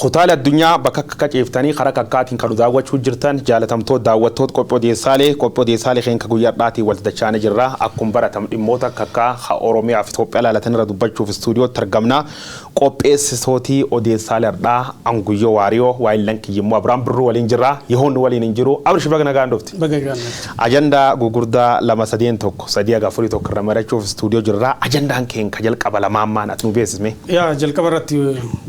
Kutaalee addunyaa bakka akka qaceeftanii karaa kakkaatiin kan nu daawwachuu jirtan, jaalatamtoota daawwattoota qophii odeessaalee, qophii odeessaalee keenya guyyaa har'aatiin walitti dachaanii jirra. Akkuma baratam dhimmoota akka Oromiyaa fi Itoophiyaa ilaalatan irra dubbachuuf istuudiyootti argamna. Qopheessitootii odeessaalee har'aa Anguyyoo Waariyoo, Waayillan Kiyyimmoo Abiraan Birruu waliin jirra. Yehoon waliin hin jiru. Abrish, baga nagaan dhufti. Baga gaannatti. Ajandaa gugurdaa lama, sadeen, tokko, sadii haga afurii tokko irra marachuuf istuudiyoo jirra. Ajandaan keenya jalqaba lamaan ati nu beeksisme. Yaa, jalqaba irratti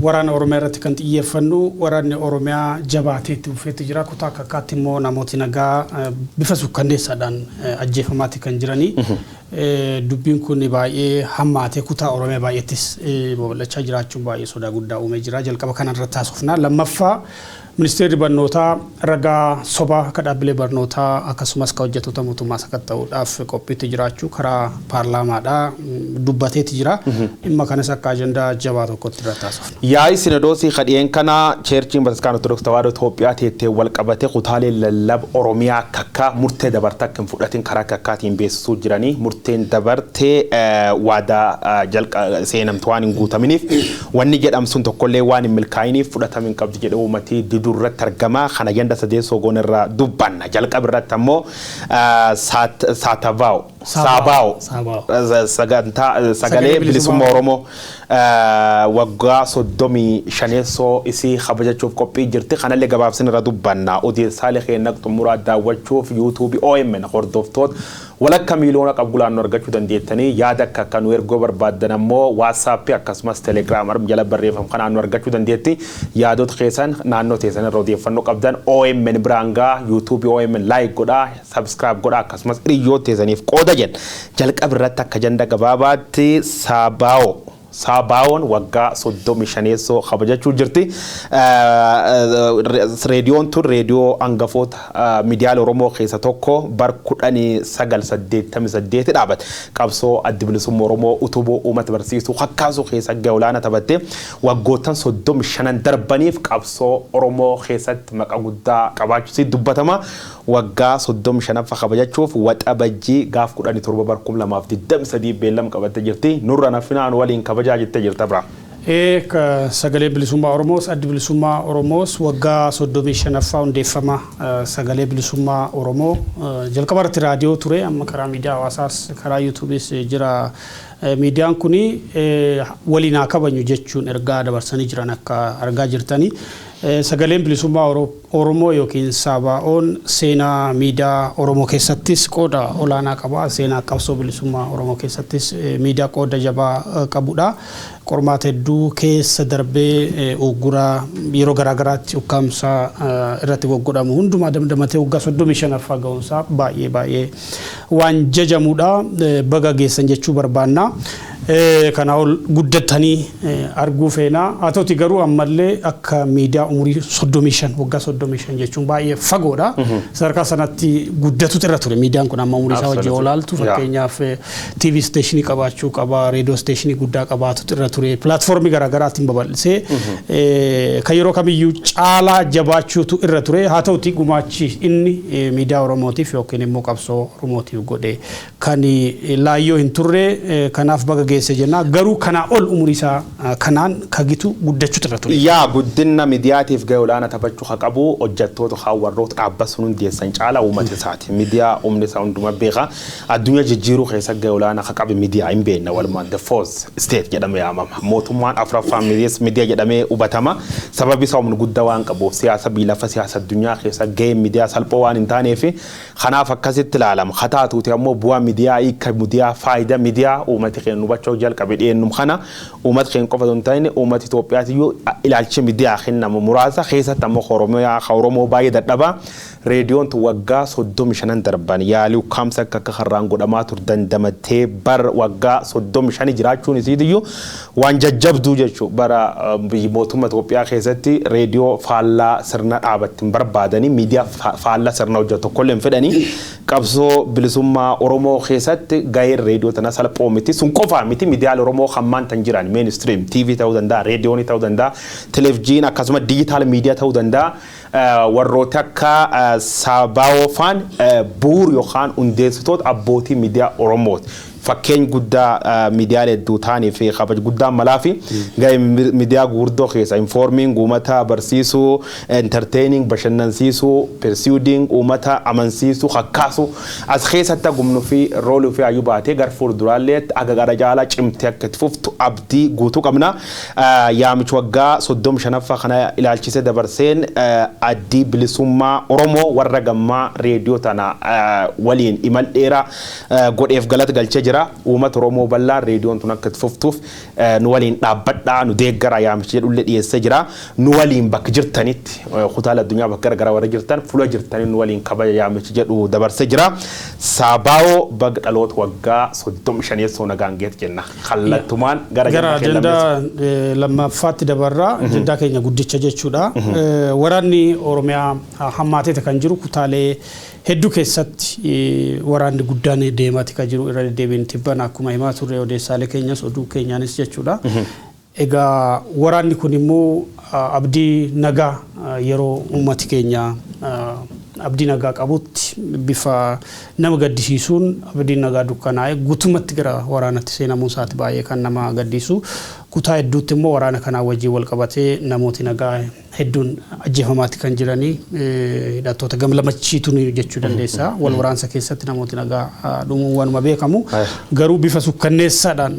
waraana Oromiyaa irratti kan xiyyeeffannu, waraanni Oromiyaa jabaatee itti fufeetu jira. Kutaa kakkaatti immoo namooti nagaa bifa sukkanneessaadhaan ajjeefamaati kan jiranii. Dubbiin kun baay'ee hammaatee kutaa Oromiyaa baay'eettis babal'achaa jiraachuun baay'ee sodaa guddaa uumee jira. Jalqaba kana irratti haasofna. Lammaffaa, ministeerri barnootaa ragaa sobaa akka dhaabbilee barnootaa akkasumas ka hojjettoota mootummaa sakatta'uudhaaf qophiitti jiraachuu karaa paarlaamaadhaa dubbateeti jira. Dhimma kanas akka ajandaa jabaa tokkotti irratti haasofna. Yaa'ii sinodoosii kadhiyeen kana cheerchiin bataskaana Ortodoksii Tawaahidoo Itoophiyaa teettee wal qabate kutaalee lallab Oromiyaa kakka murtee dabarte akka hin fudhatin karaa kakkaatiin beeksisuu jiranii. Murteen dabartee waadaa jalqa seenamtu waan hin guutaminiif, wanni jedhamu sun tokkollee waan hin milkaa'iniif fudhatama hin qabdi jedhee uummatii diduu irratti argama. Kana agenda sadeessoo goon irra dubbanna. Jalqaba irratti ammoo saatavaa'o saabaa'o sagantaa sagalee bilisummaa Oromoo waggaa 35 isii kabajachuuf qophii jirti. Kanallee gabaabsin irra dubbanna. Odeessaalee keenya xumuraa daawwachuuf yuutuubii OMN hordoftoota walakka miiliyoona qabu gulaannu argachuu dandeettanii, yaada akka nu ergoo barbaaddan ammoo Waatsaappii akkasumas Telegiraam jala barreeffamu kanaan nu argachuu dandeetti. Yaadota keessan, naannoo teessan irra odeeffannoo qabdan OMN biraan gaa. Yuutuubii OMN like godhaa, subscribe godhaa, akkasumas hiriyoota teessaniif qooda jenna. Jalqaba irratti akka ajanda gabaabaatti saabaa'oo Saabaa'oon waggaa 35 kabajachuu jirti. Reediyoon tun reediyoo hangafoota miidiyaalee Oromoo keessa tokko, bar 1988 dhaabate. Qabsoo adda bilisummaa Oromoo utubuu, uummata barsiisuu, kakkaasuu keessa gahee olaanaa taphatte. Waggoottan 35 darbaniif qabsoo Oromoo keessatti maqaa guddaa qabaachuusi dubbatama. Waggaa 35ffaa kabajachuuf Waxabajjii gaaf 17 bar 2023 beellama qabattee jirti. Nurra nafinaan waliin kabajaa jettee jirta bira. Sagalee bilisummaa Oromoos, addi bilisummaa Oromoos waggaa 35ffaa hundeeffama sagalee bilisummaa Oromoo, jalqaba irratti raadiyoo ture, amma karaa miidiyaa hawaasaas karaa yuutuubiis jira. Miidiyaan kuni waliin haa kabajnu jechuun ergaa dabarsanii jiran akka argaa jirtanii. Sagaleen bilisummaa Oromoo yookiin Saabaa'oon seenaa miidiyaa Oromoo keessattis qooda olaanaa qaba. Seenaa qabsoo bilisummaa Oromoo keessattis miidiyaa qooda jabaa qabudha. Qormaata hedduu keessa darbee, uggura yeroo garaagaraatti ukkaamsa irratti goggodhamu hundumaa damdamatee waggaa 35ffaa ga'uunsaa baay'ee baay'ee waan jajamudha. Baga geessan jechuu barbaanna. Kana ol guddatanii arguu feena. Haa ta'uti garuu ammallee akka miidiyaa umurii 35, waggaa 35 jechuun baay'ee fagoodha. Sadarkaa sanatti guddatutu irra ture miidiyaan kun amma umurii isaa wajjin olaaltu, fakkeenyaaf TV stationii qabaachuu qaba, reediyoo stationii guddaa qabaatutu irra ture. Pilaatfoormii garaagaraatiin babal'isee kan yeroo kamiyyuu caalaa jabaachuutu irra ture. Haa ta'uti gumaachi inni miidiyaa Oromootiif yookiin immoo qabsoo Oromootiif godhe kan laayyoo hin turre. Kanaaf baga geesse jenna. Garuu kanaa ol umurii isaa kanaan kagitu guddachuutu irra ture. Yaa, guddina miidiyaatiif gahee olaanaa taphachuu haa qabu hojjettoota haa warroota dhaabbata hundeessan caala uummata isaati. Miidiyaa humni isaa hunduma beeka. Addunyaa jijjiiruu keessa gahee olaanaa haa qabu miidiyaa hin beekna walumaan, the fourth state jedhamee yaamama. Mootummaan afuraffaan miidiyaa jedhamee hubatama. Sababi isaa humna guddaa waan qabuuf, siyaasa biyya lafa, siyaasa addunyaa keessa gaheen miidiyaa salphoo waan hin taaneef kanaaf akkasitti ilaalama. Haa taatuuti ammoo bu'aa miidiyaa, hiika miidiyaa, faayidaa miidiyaa uummati keenya hubachuu jalqabe dhiyeennum kana uummata keenya qofa osoo hin ta'in uummata Itoophiyaatiyyuu ilaalchi miidiyaa kennamu muraasa keessatti ammoo Oromiyaa Oromoo baay'ee dadhabaa. Reediyoon tun waggaa 35 darban yaalii ukkaamsa akka har'aan godhamaa tur dandamattee bar waggaa 35 jiraachuun isiitiyyuu waan jajjabduu jechuu. Bara mootummaa Itoophiyaa keessatti reediyoo faallaa sirna dhaabatti hin barbaadanii, miidiyaa faallaa sirna hojjetu tokkollee hin fedhanii. Qabsoo bilisummaa Oromoo keessatti gaheen reediyoo tana salphoo miti. Sun qofaa miti, miidiyaalee Oromoo hammaan tan jiran, mainstream TV ta'uu danda'a, reediyoonii ta'uu danda'a, televezyiinii akkasuma digital miidiyaa ta'uu danda'a. Warroota akka Saabaawoo faan bu'uur yookaan hundeessitoota abbootii miidiyaa Oromooti. Fakkeenya guddaa miidiyaalee hedduu ta'anii fi kabaja guddaa malaa fi gahee miidiyaa gurguddoo keessa informing, uummata barsiisuu, entertaining, bashannansiisuu, persuading, uummata amansiisuu, kakkaasuu as keessatti hagumnuu fi rooluu fi hayyuu baatee gara fuulduraallee aga gara jaalaa cimtee akka itti fuftu abdii guutuu qabna. Yaamichi waggaa 35ffaa kana ilaalchisee dabarseen Addi Bilisummaa Oromoo warra gammaa reediyoo tana waliin imal dheeraa godheef galata galchee jira. Uummata Oromoo bal'aa reediyoon tun akka itti fuftuuf nu waliin dhaabbadhaa, nu deeggaraa yaamichi jedhullee dhiyeessee jira. Nu waliin bakka jirtanitti, kutaalee addunyaa bakka garaagaraa warra jirtan, fuula jirtanii nu waliin kabaja yaamichi jedhu dabarsee jira. Saabaawoo baga dhaloota waggaa 35 nagaan geet jenna. Kallattumaan gara ajandaa lammaffaatti dabarraa, ajandaa keenya guddicha jechuudha. Waraanni Oromiyaa hammaateeta kan jiru. Kutaalee hedduu keessatti waraanni guddaan deemaati kan jiru, irra deddeebiin tibbana akkuma himaa turre odeessaalee keenyas oduu keenyaanis jechuudha. Egaa waraanni kun immoo abdii nagaa, yeroo uummati keenya abdii nagaa qabutti, bifa nama gaddisiisuun abdiin nagaa dukkanaa'ee guutummaatti gara waraanatti seenamuu isaati baay'ee kan nama gaddisu. Kutaa hedduutti immoo waraana kanaa wajjin wal qabatee namooti nagaa hedduun ajjeefamaatti kan jiranii, hidhattoota gama lamachiituun jechuu dandeessa. Wal waraansa keessatti namooti nagaa dhumuun waanuma beekamu. Garuu bifa sukkanneessaadhaan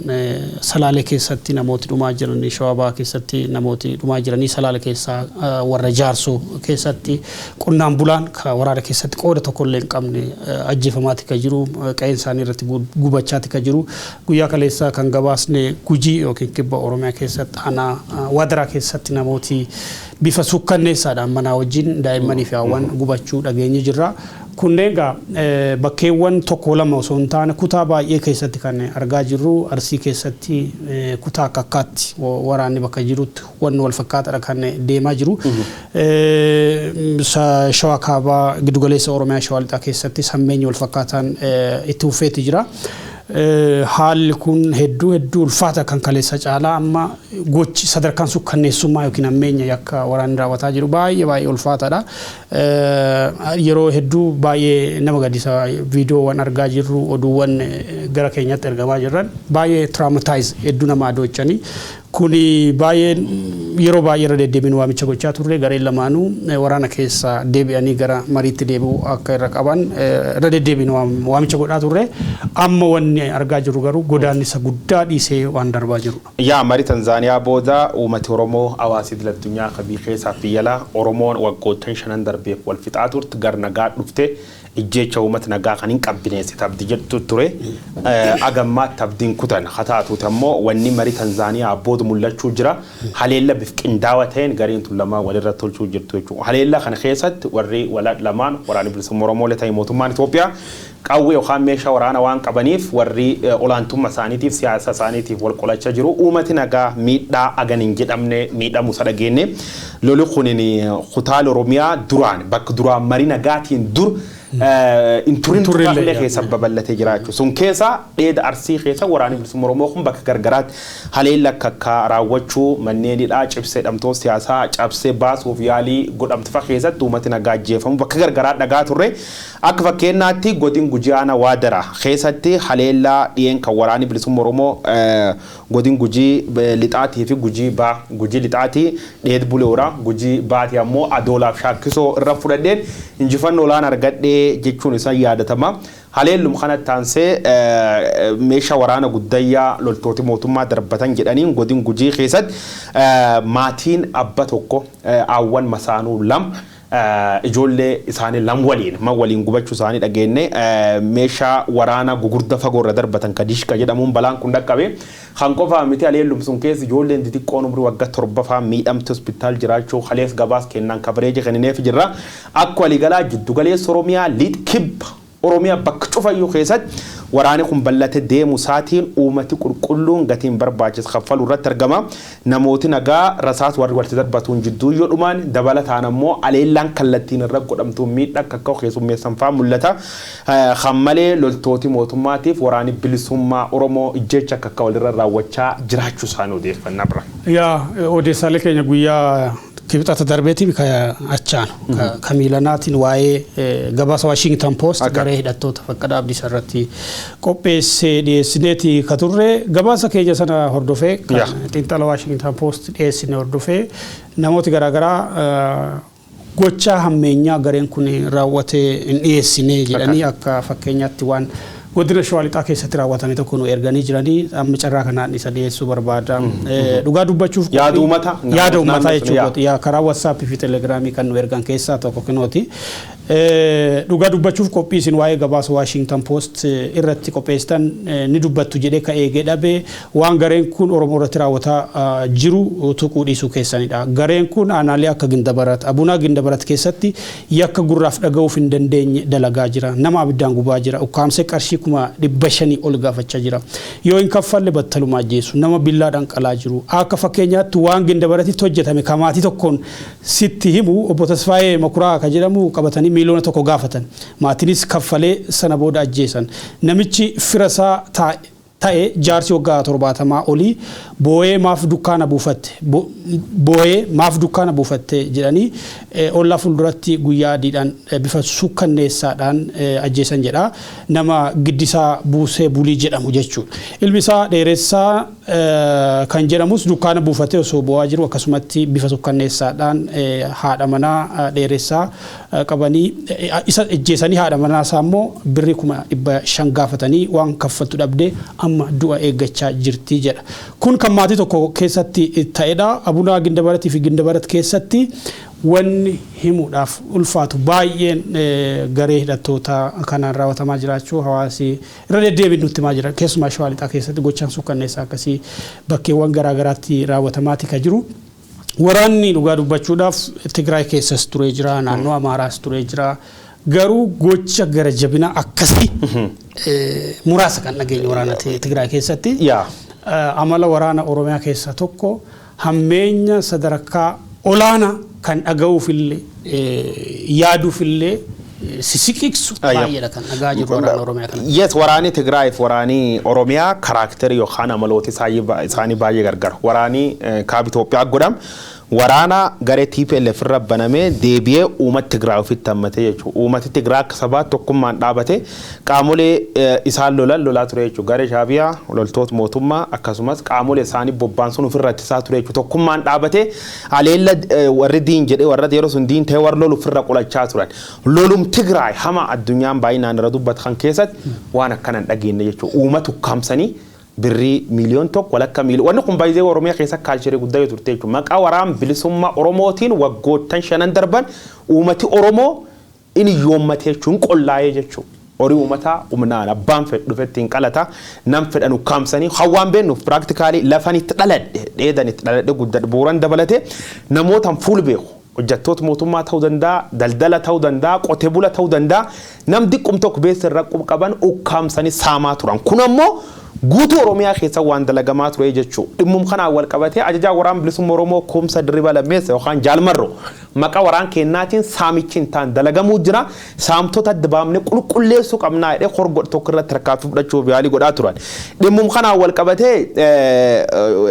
Salaalee keessatti namooti dhumaa jiranii, Shawaa Bahaa keessatti namooti dhumaa jiranii, Salaale keessaa warra Jaarsoo keessatti qonnaan bulaan waraana keessatti qooda tokkollee hin qabne ajjeefamaatti kan jiru, qe'een isaanii irratti gubachaatti kan jiru. Guyyaa kaleessaa kan gabaasne Gujii yookiin kibba Oromiyaa keessatti aanaa Wadaraa keessatti namooti bifa sukkanneessaadhaan manaa wajjin daa'immanii fi hawwan gubachuu dhageenye jirra. Kunneen egaa bakkeewwan tokko lama osoo hin taane kutaa baay'ee keessatti kan argaa jirru. Arsii keessatti kutaa akka akkaatti waraanni bakka jirutti wanni wal fakkaataadha kan deemaa jiru. Shawaa Kaabaa, giddugaleessa Oromiyaa, Shawaa Lixaa keessatti sammeenyi wal fakkaataan itti fufeeti jira. Haalli kun hedduu hedduu ulfaata. Kan kaleessa caalaa amma gochi sadarkaan sukkanneessummaa yookiin hammeenya yakka waraanni raawwataa jiru baay'ee baay'ee ulfaataadha. Yeroo hedduu baay'ee nama gaddisa. Viidiyoowwan argaa jirru, oduuwwan gara keenyatti ergamaa jiran baay'ee traumatize, hedduu nama adochanii. Kuni baay'ee yeroo baay'ee irra deddeebiin waamicha gochaa turre, gareen lamaanuu waraana keessa deebi'anii gara mariitti deebi'uu akka irra qaban irra deddeebiin waamicha godhaa turre. Amma wanni argaa jirru garuu godaannisa guddaa dhiisee waan darbaa jirudha. Yaa marii Tanzaaniyaa booda uummati Oromoo, hawaasa idil addunyaa akka biyya keessaa fi alaa, Oromoon waggoottan shanan darbeef wal fixaa turte gar nagaa dhufte, ijjeecha uummata nagaa kan hin qabbineessite abdii jettu ture. Agammaatti abdiin kutan haa taatuuti ammoo wanni marii Tanzaaniyaa booda mul'achuu jira. Haleella bif qindaawaa ta'een gareen tun lamaan walirra tolchuu jirtu jechuudha. Haleella kana keessatti warri lamaan, waraanni bilisummaa Oromoo ta'e mootummaan Itoophiyaa, qawwee yookaan meeshaa waraanaa waan qabaniif warri olaantummaa isaaniitiif siyaasa isaaniitiif wal qolachaa jiru. Uummati nagaa miidhaa agan hin jedhamne miidhamuu isa dhageenye. Loli kunin kutaalee Oromiyaa duraan bakka duraan marii nagaatiin dur hin turin illee keessa babal'atee jira jechuudha. Sun keessa dheeda Arsii keessa waraanni bilisummaa Oromoo kun bakka gargaraatti haleella akka akka raawwachuu, manneen hidhaa cibsee hidhamtoota siyaasaa cabsee baasuuf yaalii godhamtu fa'a keessatti uummati nagaa ajjeefamu bakka gargaraa dhagaa turre. Akka fakkeenyaatti godin Gujii aanaa Waadara keessatti haleellaa dhiyeen kan waraanni bilisummaa Oromoo godin Gujii Lixaatii fi Gujii Baa, Gujii Lixaatii dheed Bulee, Gujii Baatii ammoo Adoolaaf Shaakkisoo irra fudhadheen injifannoo olaanaa argadhee jechuun isaan yaadatama. Haleellum kanatti aansee meeshaa waraana guddayyaa loltooti mootummaa darbatan jedhaniin godin Gujii keessatti maatiin abba tokko, aawwan masaanuu lama, ijoollee isaanii lam waliin man waliin gubachuu isaanii dhageenye. Meeshaa waraana gugurda fagoo irra darbatan kadishka jedhamuun balaan kun dhaqqabe. Kan qofaa miti, haleellum sun keessa ijoolleen xixiqqoon umrii waggaa 7ffaa miidhamte hospitaal jiraachuu halees gabaas kennaan coverage kennineef jirra. Akka waliigalaa jiddugaleessa Oromiyaa, lixa, kibba Oromiyaa bakka cufayyuu keessatti waraanni kun bal'ate deemu isaatiin uummati qulqulluun gatiin barbaachisu kaffaluu irratti argama. Namooti nagaa rasaas warri walitti darbatuun jidduu yoo dhumaan, dabalataan ammoo aleellaan kallattiin irra godhamtuun miidhaa akka akka keessummeessan fa'aa mul'ata. Kan malee loltooti mootummaatiif waraanni bilisummaa Oromoo ijjeecha akka akka walirra raawwachaa jiraachuu isaanii odeeffannaa bira. Yaa, odeessaalee keenya guyyaa Kibxata darbeetiin ka achaanu ka miilanaatiin waa'ee gabaasa Washington Post garee hidhattoota Faqqadaa Abdiisaa irratti qopheessee dhiyeessineeti ka turre. Gabaasa keenya sana hordofee, xiinxala Washington Post dhiyeessine hordofee, namooti garaagaraa gochaa hammeenyaa gareen kun raawwatee hin dhiyeessine jedhanii akka fakkeenyaatti waan godina Shawaa Lixaa keessatti raawwatame tokko nu erganii jiranii, amma carraa kanaan isa dhiyeessuu barbaada. Dhugaa dubbachuuf Yaada uummataa? Yaada uummataa jechuudha. Karaa WhatsApp fi Telegramii kan nu ergan keessaa tokko kinooti. Dhugaa dubbachuuf qophii isin waa'ee gabaasa Washington Post irratti qopheessitan ni dubbattu jedhee ka eegee dhabe waan gareen kun Oromoo irratti raawwataa jiru tuquu dhiisuu keessanidha. Gareen kun aanaalee akka Gindabarat, Abunaa Gindabarat keessatti yakka gurraaf dhaga'uuf hin dandeenye dalagaa jira. Nama abiddaan gubaa jira. Ukkaamsee qarshii 500,000 ol gaafachaa jira. Yoo hin kaffalle battaluma ajjeesu. Nama billaadhaan qalaa jiru. Akka fakkeenyaatti waan Gindabaratitti hojjetame kamaatii tokkoon sitti himu, obbo Tasfaayee Makuraa ka jedhamu qabatanii 1 miiliyoona gaafatan. Maatiinis kaffalee sana booda ajjeesan. Namichi fira isaa ta'e jaarsi waggaa 70 olii boo'ee maaf dukkaana buufatte, boo'ee maaf dukkaana buufatte jedhanii ollaa fuulduratti guyyaa adiidhaan bifa sukkanneessaadhaan ajjeesan jedha. Nama Giddisaa Buusee Bulii jedhamu jechuudha. Ilmi isaa Dheeressaa kan jedhamus dukkaana buufatee osoo boo'aa jiru akkasumatti bifa sukkanneessaadhaan haadha manaa Dheeressaa qabanii isa ajjeesanii, haadha manaa isaa immoo birrii 500,000 gaafatanii waan kaffaltu dhabdee amma du'a eeggachaa jirti jedha. Kun kan maatii tokko keessatti ta'edha. Abunaa Gindabaratii fi Gindabarat keessatti wanni himuudhaaf ulfaatu baay'een garee hidhattoota kanaan raawwatamaa jiraachuu hawaasi irra deddeebiin nutti himaa jira. Keessumaa Shawaa Lixaa keessatti gochaan sukkanneessaa akkasii bakkeewwan garaa garaatti raawwatamaati ka jiru. Waraanni dhugaa dubbachuudhaaf Tigraay keessas turee jira, naannoo Amaaraas turee jira. Garuu gocha gara jabina akkasii muraasa kan dhageenye waraana Tigraay keessatti. Amala waraana Oromiyaa keessaa tokko hammeenya sadarkaa olaanaa kan dhaga'uufillee yaaduufillee sisiqiqsu baay'eedha kan dhagaa jiru waraana Oromiyaa kana. Yes, waraanni Tigraay fi waraanni Oromiyaa characterii yookaan amaloota isaanii baay'ee gargar. Waraanni kaaba Itoophiyaa godham waraana garee TPLF irra banamee deebi'ee uummata Tigraay ofitti hammatee jechuudha. Uummati Tigraay akka sabaa tokkummaan dhaabate qaamolee isaan lolan lolaa ture jechuudha. Garee Shaabiyaa, loltoota mootummaa, akkasumas qaamolee isaanii bobbaan sun ofirra ittisaa ture jechuudha. Tokkummaan dhaabate aleella warri diin jedhee warra yeroo sun diin ta'e warra lolu ofirra qolachaa turan. Lolum Tigraay hama addunyaan baay'inaan irra dubbatu kan keessatti waan akkana hin dhageenye jechuudha. Uummata ukkaamsanii birrii 1.5 walakka miiliyoona. Wanni kun baay'ee Oromiyaa keessa culture guddaa yoo turte jechuudha. Maqaa waraan bilisummaa Oromootiin waggoottan shanan darban uummati Oromoo inni yoommate jechuun qollaa'ee jechuudha. Horii uummataa humnaan abbaan fedhu dhufetti hin qalata, nam fedhan ukkaamsanii hawaan beennuuf practically lafan itti dhaladhe, dheedan itti dhaladhe, guddadhe Booran dabalate namootaan fuul beeku. Hojjettoota mootummaa ta'uu danda'a, daldala ta'uu danda'a, qote bula ta'uu danda'a. Nam diqqum tokko beessa irra qaban ukkaamsanii saamaa turan. Kun ammoo guutuu Oromiyaa keessa waan dalagamaa ture jechuudha. Dhimmum kanaan wal qabatee ajajaa waraan bilisummaa Oromoo Kumsa Dirriba Lammeessa yookaan Jaalmarro maqaa waraan kennaatiin saamichi hin taane dalagamuu jira. Saamtota adda baafnee qulqulleessuu qabnaa jedhee horgodhe tokko irratti tarkaanfii fudhachuuf yaalii godhaa turan. Dhimmum kanaan wal qabatee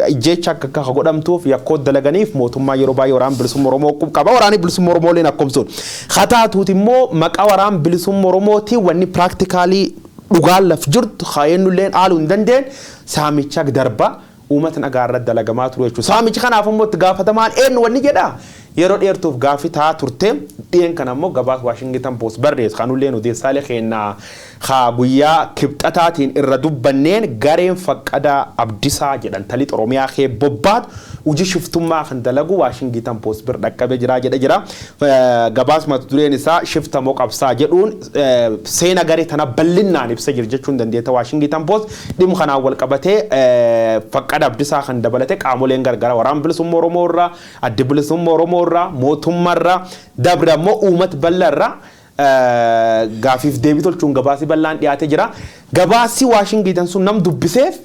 ijjeecha akka akka godhamtuuf yakkoota dalaganiif mootummaa yeroo baay'ee waraan bilisummaa Oromoo qaba. Waraanni bilisummaa Oromoo illee akkumsuun. Haa taatuuti immoo maqaa waraan bilisummaa Oromootiin wanni practically dhugaan laf jirtu eenyulleen haaluu hin dandeenye saamicha darba uummata nagaa irratti dalagamaa ture jechuudha. Saamichi kanaaf immoo itti gaafatamaan eenyu wanni jedhaa yeroo dheertuuf gaaffii ta'aa turte. Dhiyeen kana immoo gabaasa Washington Post barreessu kanulleen odeessaalee kennaa haa guyyaa kibxataatiin irra dubbanneen, gareen Faqqadaa Abdisaa jedhan talixa Oromiyaa kee bobbaatu hojii shiftummaa kan dalagu Washington Post bira dhaqqabee jira jedhe jira. Gabaasuma dureen isaa shiftamoo qabsaa jedhuun seena garee tana bal'inaan ibsa jira jechuun dandeetta. Washington Post dhimma kanaan wal qabatee Faqqada Abdisaa kan dabalate qaamoleen gargaara waraan bilisummaa Oromoo irraa, adda bilisummaa Oromoo irraa, mootummaa irraa, dabre ammoo uummata bal'aa irraa gaafiif deebii tolchuun gabaasii bal'aan dhiyaatee jira. Gabaasii Waashingitan sun nam dubbiseef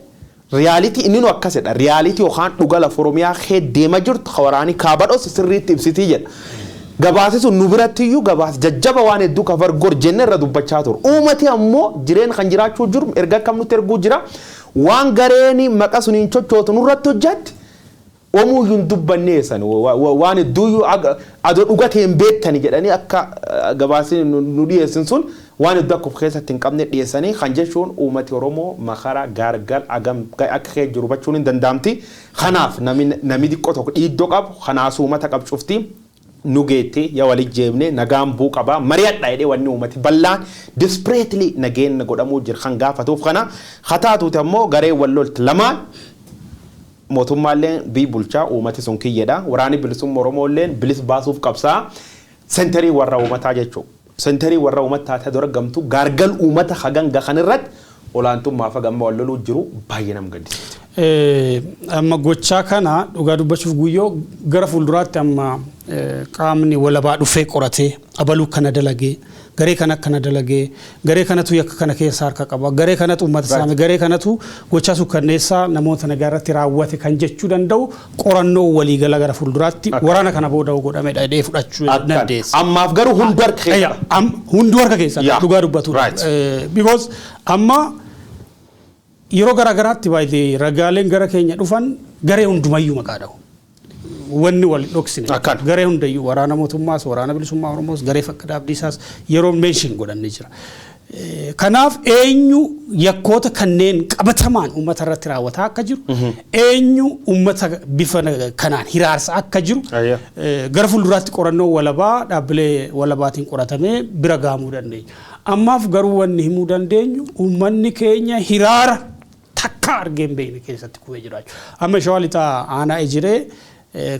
reality inni nu akkasidha. Reality yookaan dhuga lafa Oromiyaa kee deema jirtu waraanii kaabadhos sirriitti ibsitii jedha. Gabaasi sun nu biratti iyyuu gabaasi jajjaba waan hedduu kafar gor jenne irra dubbachaa turu. Uummati ammoo jireen kan jiraachuu jiru erga akkam nutti erguu jira. Waan gareeni maqa suniin chochootu nurratti hojjatti. Omuuyyuu hin dubbanneessan waan hedduuyyuu adoo dhugatee hin beektani jedhanii akka gabaasni nu dhiyeessin sun waan hedduu akka of keessatti hin qabne dhiyeessanii kan jechuun uummati Oromoo makara gaargal agam akka kee jiru hubachuun hin danda'amti. Kanaaf nami xiqqoo tokko dhiiddoo qabu kanaas uummata qabu cufti nu geetti yaa walit jeebne nagaan buu qaba mari'adha jedhee wanni uummati bal'aan desperately nageenya godhamuu jira kan gaafatuuf kana hataatuuti ammoo garee wal lolti lamaan mootummaalleen biyyi bulchaa uummati sun kiyyedha. Waraanni bilisummaa Oromoolleen bilis baasuuf qabsaa centerii warra uummataa jechuudha. Centerii warra uummataa ta'e dura gamtuu gaargal uummata hagan gahan irratti olaantummaa fi gamma wal loluu jiru baay'ee nama gaddisiisa. Amma gochaa kana dhugaa dubbachuuf, guyyoo, gara fuulduraatti amma qaamni walabaa dhufee qoratee abaluu kana dalagee, garee kana akkana dalagee, garee kanatu yakka kana keessa harka qaba, garee kanatu uummata saame, garee kanatu gochaa sukkanneessaa namoota nagaa irratti raawwate kan jechuu danda'u qorannoo waliigala gara fuulduraatti waraana kana booda godhamedha jedhee fudhachuu dandeessa. Ammaaf garuu hunduu harka keessa. Hunduu harka keessa dhugaa dubbatu. Because amma yeroo garaa garaatti baay'ee ragaaleen gara keenya dhufan garee hundumayyuu maqaa dha'u. Wanni wal dhoksine garee hundayyuu, waraana mootummaas, waraana bilisummaa Oromoos, garee Faqqada Abdiisaas yeroo mention godhanne jira. Kanaaf eenyu yakkoota kanneen qabatamaan uummata irratti raawwataa akka jiru, eenyu uummata bifa kanaan hiraarsa akka jiru gara fuulduraatti qorannoo walabaa dhaabbilee walabaatiin qoratamee bira gahamuu dandeenya. Ammaaf garuu wanni himuu dandeenyu uummanni keenya hiraara takka argee hin beekne keessatti kufee jiraachuu. Amma Shawaa Lixaa aanaa Ejiree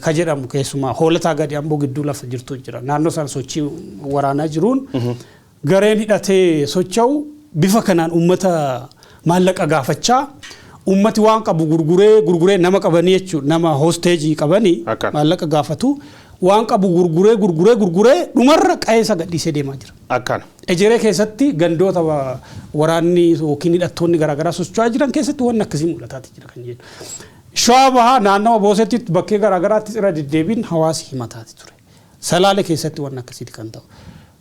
ka jedhamu, keessumaa Hoolataa gadi Amboo gidduu lafa jirtu jira. Naannoo sana sochii waraanaa jiruun gareen hidhatee socho'u bifa kanaan uummata maallaqa gaafachaa, uummati waan qabu gurguree gurguree, nama qabanii jechuudha, nama hostage qabanii maallaqa gaafatu, waan qabu gurguree gurguree gurguree dhumarra qa'ee isa gadhiisee deemaa jira. Ejeree keessatti gandoota waraanni yookiin hidhattoonni garaagaraa socho'aa jiran keessatti wanni akkasii mul'ataati jira kan jedhu. Shawaa Bahaa naannawa Boosettitti bakkee garaagaraatti irra deddeebiin hawaasi himataati ture. Salaale keessatti wanni akkasiiti kan ta'u.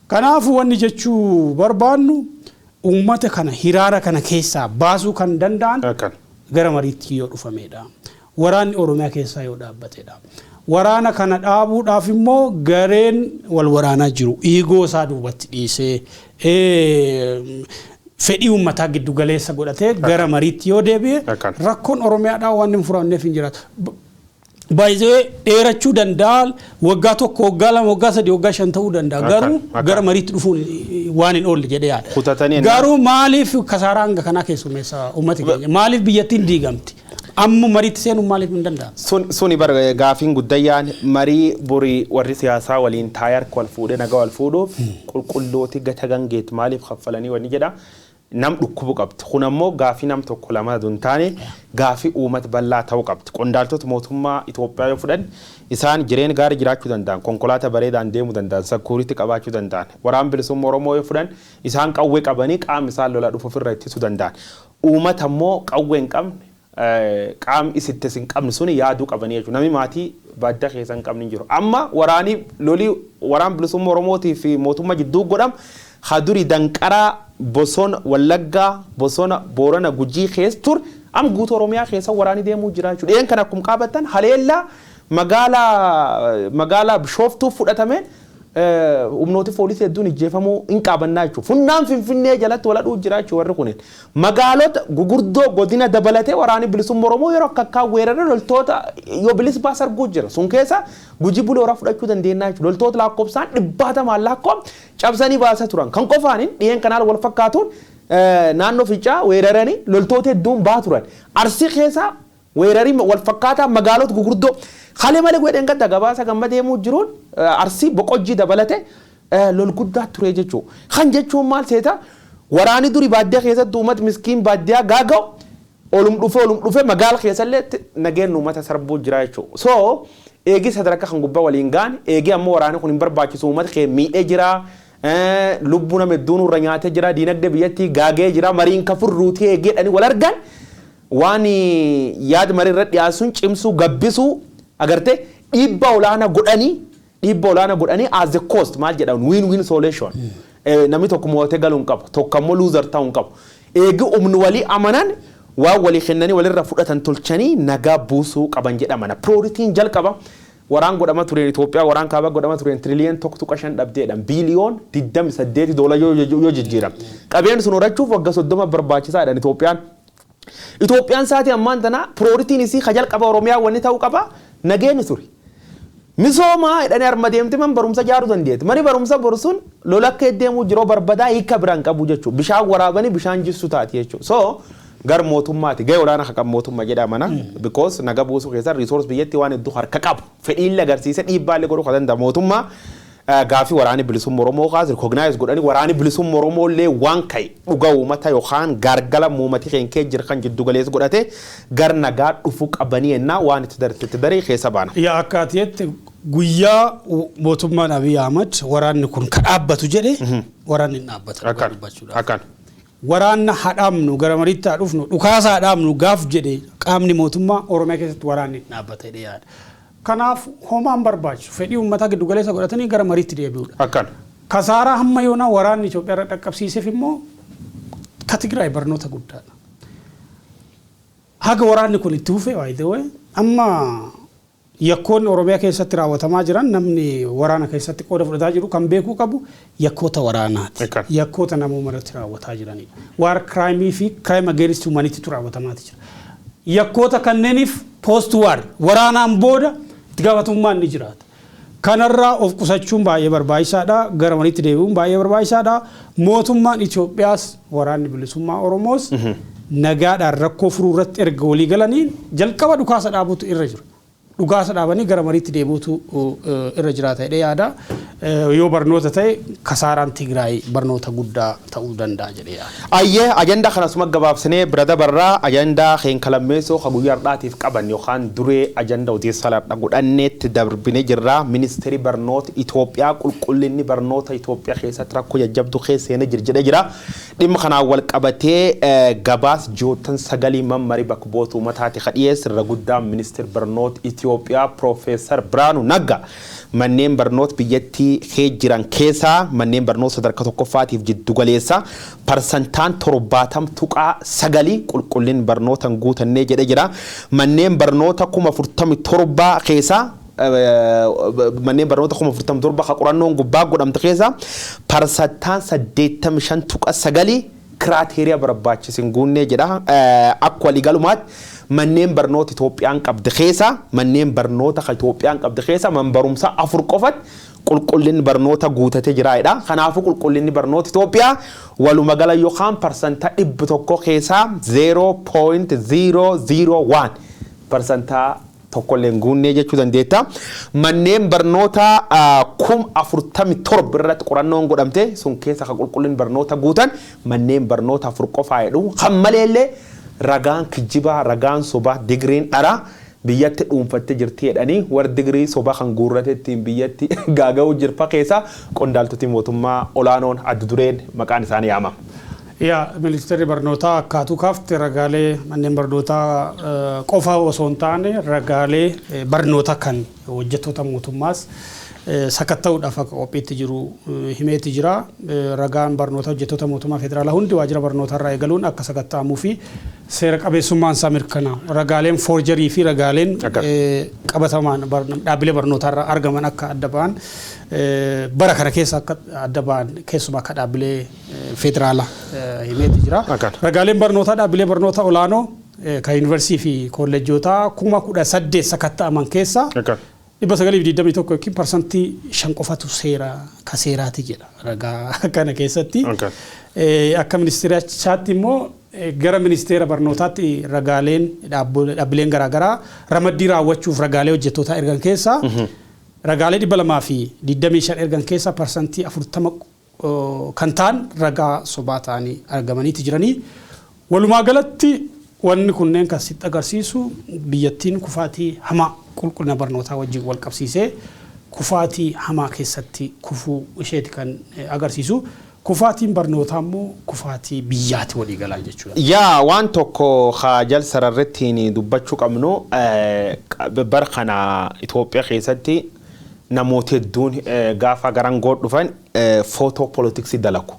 Kanaafuu wanni jechuu barbaannu uummata kana hiraara kana keessaa baasuu kan danda'an gara mariitti yoo dhufamedha. Waraanni Oromiyaa keessaa yoo dhaabbatedha. Waraana kana dhaabuudhaaf immoo gareen wal waraanaa jiru ego isaa duubatti dhiisee, fedhii uummataa giddu galeessa godhatee gara mariitti yoo deebi'e rakkoon Oromiyaadhaa waan hin furamneef hin jiraatu. Baay'ee dheerachuu danda'a, waggaa 1, waggaa 2, waggaa 3, waggaa 5 ta'uu danda'a, garuu gara mariitti dhufuun waan hin oolle jedhee yaada. Garuu maaliif kasaaraa hanga kanaa keessummeessa uummati keenya? Maaliif biyyattiin diigamti? Amma mariitti seenuun maaliif hin danda'amu? Suni bar gaafiin guddayyaan marii borii warri siyaasaa waliin taa'ee harka wal fuudhee nagaa wal fuudhuuf qulqullooti gata gangeet maaliif kaffalanii wanni jedha nam dhukkubu qabdi. Kun ammoo gaafii nam tokko lama hin taane, gaafii uummata bal'aa ta'uu qabdi. Qondaaltota mootummaa Itoophiyaa yoo fudhan isaan jireenya gaarii jiraachuu danda'an, konkolaataa bareedaan deemuu danda'an, security qabaachuu danda'an. Waraan bilisummaa Oromoo yoo fudhan isaan qawwee qabanii qaamni isaan lola dhufu ofirra ittisuu danda'an. Uummata ammoo qawwee hin qabne, qaamni isitti hin qabne suni yaaduu qabanii jechuudha. Namni maatii baaddaa keessa hin qabne hin jiru. Amma waraanii lolii waraan bilisummaa Oromootii fi mootummaa jidduu godham hadurii danqaraa bosona Wallaggaa, bosona Boorana, Gujii keessa ture am guutuu Oromiyaa keessa waraanii deemuu jira jechuudha. Dhiyeen kan akkuma qabattan haleellaa magaalaa Bishooftuu fudhatameen humnooti poolisii hedduun ijjeefamuu hin qaabannaa jechuudha. Funnaan Finfinnee jalatti waladhuu jira jechuudha warri kunneen. Magaalota gugurdoo godina dabalatee waraanni bilisummaa Oromoo yeroo akka akkaa weeraree loltoota yoo bilis baas arguu jira. Sun keessa Gujii Bulee Horaa fudhachuu dandeenya jechuudha. Loltoota lakkoofsaan dhibbaatamaan lakkoom cabsanii baasaa turan. Kan qofaaniin dhiyeen kanaan wal fakkaatuun naannoo Fincaa weeraranii loltoota hedduun baa turan. Arsii keessa weerarii wal fakkaataa magaalota gugurdoo halee malee godheen gadda gabaasa gamma deemuu jiruun Arsii Boqojjii dabalate lol guddaa ture jechuudha. Kan jechuun maal seeta, waraanni duri baadiyyaa keessatti uummata miskiin baadiyyaa gaaga'u olum dhufe magaala keessallee nageen uummata sarbuu jira jechuudha. So eegii sadarkaa kan gubbaa waliin gaan eegii ammoo waraanni kun hin barbaachisu, uummata kee miidhee jira. Lubbuu nama hedduun irra nyaatee jira, diinagdee biyyattii gaagee jira, mariin kafurruutii eegeedhanii wal argan waan yaada marii irra dhiyaasuun cimsuu gabbisuu agartee dhiibbaa olaanaa godhanii as the cost maal jedhamu win win solution. Namni tokko mo'atee galuu hin qabu, tokko ammoo loser ta'uu hin qabu. Eegi humni walii amanan Waan walii kennanii walirra fudhatan tolchanii nagaa buusuu qaban jedhamana. Priorityn jalqaba waraan godhama tureen Itoophiyaa, waraan kaabaa godhama tureen tiriliyoon 1.5 dhabdeedhaan biiliyoon 28 doolar yoo jijjiiram. Qabeen sun horachuuf waggaa 30 barbaachisaadhaan Itoophiyaan. Itoophiyaan sa'aatii ammaan tana priorityn isii ka jalqaba Oromiyaa wanni ta'uu qaba nageenyi ture. Misooma jedhanii harma deemte man barumsa ijaaruu dandeetti. Mani barumsa boru sun lola akka deemuu jiroo barbadaa hiika biraan qabu jechuudha. Bishaan waraabanii bishaan jissu taati jechuudha. So gar mootummaati gahee olaanaa kan qabu mootummaa jedhamana. Because naga buusuu keessa resource biyyatti waan hedduu harka qabu. Fedhiillee agarsiise, dhiibbaallee godhuu kan danda'a mootummaa. Gaafii waraanni bilisummaa Oromoo kaas recognize godhanii, waraanni bilisummaa Oromoo illee waan ka'e dhuga uummata yookaan gargala uummati keenya jira kan jiddu galeessa godhate gar nagaa dhufuu qabanii ennaa waan itti itti daree keessa baana. Yaa, akka ati jette, guyyaa mootummaan Abiy Ahmad waraanni kun ka dhaabbatu jedhe waraanni hin dhaabbata. Akkan akkan. Waraanna hadhaamnu, gara mariitti haa dhufnu, dhukaasa hadhaamnu gaaf jedhe qaamni mootummaa, Oromiyaa keessatti waraanni hin dhaabbata jedhee yaada. Kanaaf homaan barbaachisu fedhii uummataa giddu galeessa godhatanii gara mariitti deebi'uudha. Akkan. Kasaaraa hamma yoonaa waraanni Itoophiyaa irra dhaqqabsiiseef immoo ka Tigraay barnoota guddaadha. Haga waraanni kun itti fufee waayitee amma yakkoonni Oromiyaa keessatti raawwatamaa jiran, namni waraana keessatti qooda fudhataa jiru kan beekuu qabu yakkoota waraanaati. Yakkoota namooma irratti raawwataa jiranidha. War crime fi crime against humanity raawwatamaati jira. Yakkoota kanneeniif post war, waraanaan booda, itti gaafatamummaan ni jiraata. Kanarraa of qusachuun baay'ee barbaachisaadha. Gara walitti deebi'uun baay'ee barbaachisaadha. Mootummaan Itoophiyaas waraanni bilisummaa Oromoos nagaadhaan rakkoo furuu irratti erga walii galanii jalqaba dhukaasa dhaabuutu irra jira. Dhukaasa dhaabanii gara mariitti deebi'uutu irra jiraata jedhee yaada. Yoo barnoota ta'e, kasaaraan Tigraay barnoota guddaa ta'uu danda'a jedhee yaada. Ayyee, ajandaa kanasuma gabaabsinee bira dabarraa. Ajandaa keenkalammeessoo ka guyyaa har'aatiif qaban yookaan duree ajandaa odeessaa har'a godhanneetti darbine jirra. Ministeerri barnoota Itoophiyaa qulqullinni barnoota Itoophiyaa keessatti rakkoo jajjabduu keessa seenee jira jedhee jira. Dhimma kanaan wal qabatee gabaas ji'oottan 9 mammarii bakka bu'oota uummataati ka dhiyeesse irra guddaan ministeerri barnoota Itoophiyaa Piroofeesar Biraanuu Nagga manneen barnoota biyyattii kee jiran keessaa manneen barnoota sadarkaa tokkoffaatiif jiddu galeessa parsantaan 70.9 qulqullin barnoota hin guutannee jedhe jira. Manneen barnoota 47,000 keessaa, manneen barnoota 47,000 ka qorannoon gubbaa godhamte keessaa parsantaan 85.9 criteria barbaachisu hin guunnee jedha. Akka waliigalumaatti manneen barnoota Itoophiyaan qabde keessa, manneen barnoota ka Itoophiyaan qabde keessa man barumsaa afur qofatti qulqullinni barnoota guutatee jira jedha. Kanaafuu qulqullinni barnoota Itoophiyaa waluma gala yookaan 100% keessaa 0.001, 1% illee hin guunnee jechuu dandeetta. Manneen barnoota 47,000 irratti qorannoon godhamte sun keessa kan qulqullinni barnoota guutan manneen barnoota afur qofaa jedhu. Kan maleellee ragaan kijibaa, ragaan sobaa, digiriin dharaa biyyatti dhuunfattee jirti jedhanii warri digirii sobaa kan guurrate ittiin biyyatti gaaga'uu jirfa keessa qondaaltoti mootummaa olaanoon adda dureen maqaan isaanii yaamama. Yaa, ministeerri barnootaa akkaatuu kaafte ragaalee manneen barnootaa qofa osoo hin taane ragaalee barnoota kan hojjettoota mootummaas sakatta'uudhaaf akka qophiitti jiru himeeti jira. Ragaan barnoota hojjettoota mootummaa federaalaa hundi waajjira barnootaa irraa eegaluun akka sakatta'amuu fi seera qabeessummaan isaa mirkanaa'u. Ragaaleen forgery fi ragaaleen qabatamaan dhaabbilee barnootaa irraa argaman akka adda ba'an, bara kana keessa akka adda ba'an, keessumaa akka dhaabbilee federaalaa himeeti jira. Ragaaleen barnootaa dhaabbilee barnoota olaanoo kan yuunivarsiitii fi kolleejjotaa 18,000 sakatta'aman keessaa 921 yookiin 5% qofatu seera ka seeraati jedha ragaa kana keessatti. Akka ministeerichaatti immoo gara ministeera barnootaatti ragaaleen dhaabbileen garaagaraa ramaddii raawwachuuf ragaalee hojjettootaa ergan keessaa ragaalee 225 ergan keessaa 40% kan ta'an ragaa sobaa ta'anii argamaniiti jiranii. Walumaa galatti wanni kunneen kan sitti agarsiisu biyyattiin kufaatii hamaa qulqullina barnootaa wajjin wal qabsiisee kufaatii hamaa keessatti kufuu isheeti kan agarsiisu. Kufaatiin barnootaa immoo kufaatii biyyaati walii galaa jechuudha. Yaa, waan tokko haajal sararrettiin dubbachuu qabnu, bara kana Itoophiyaa keessatti namoota hedduun gaafa garangoo dhufan photo politics dalagu.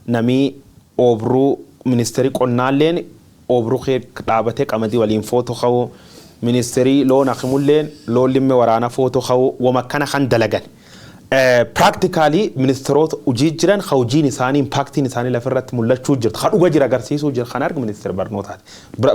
Namni oobruu ministeerii qonnaalleen Obruu dhaabatee qamadii waliin footoo ka'uu, ministeerii loon akimulleen loon limme waraana footoo ka'uu, wama akkana kan dalagan. Practically ministeerota hojii jiran hojiin isaanii, impactiin isaanii lafarratti mul'achuu jirtu, kan dhuga jira agarsiisuu jira, kan argu ministeera barnootaati.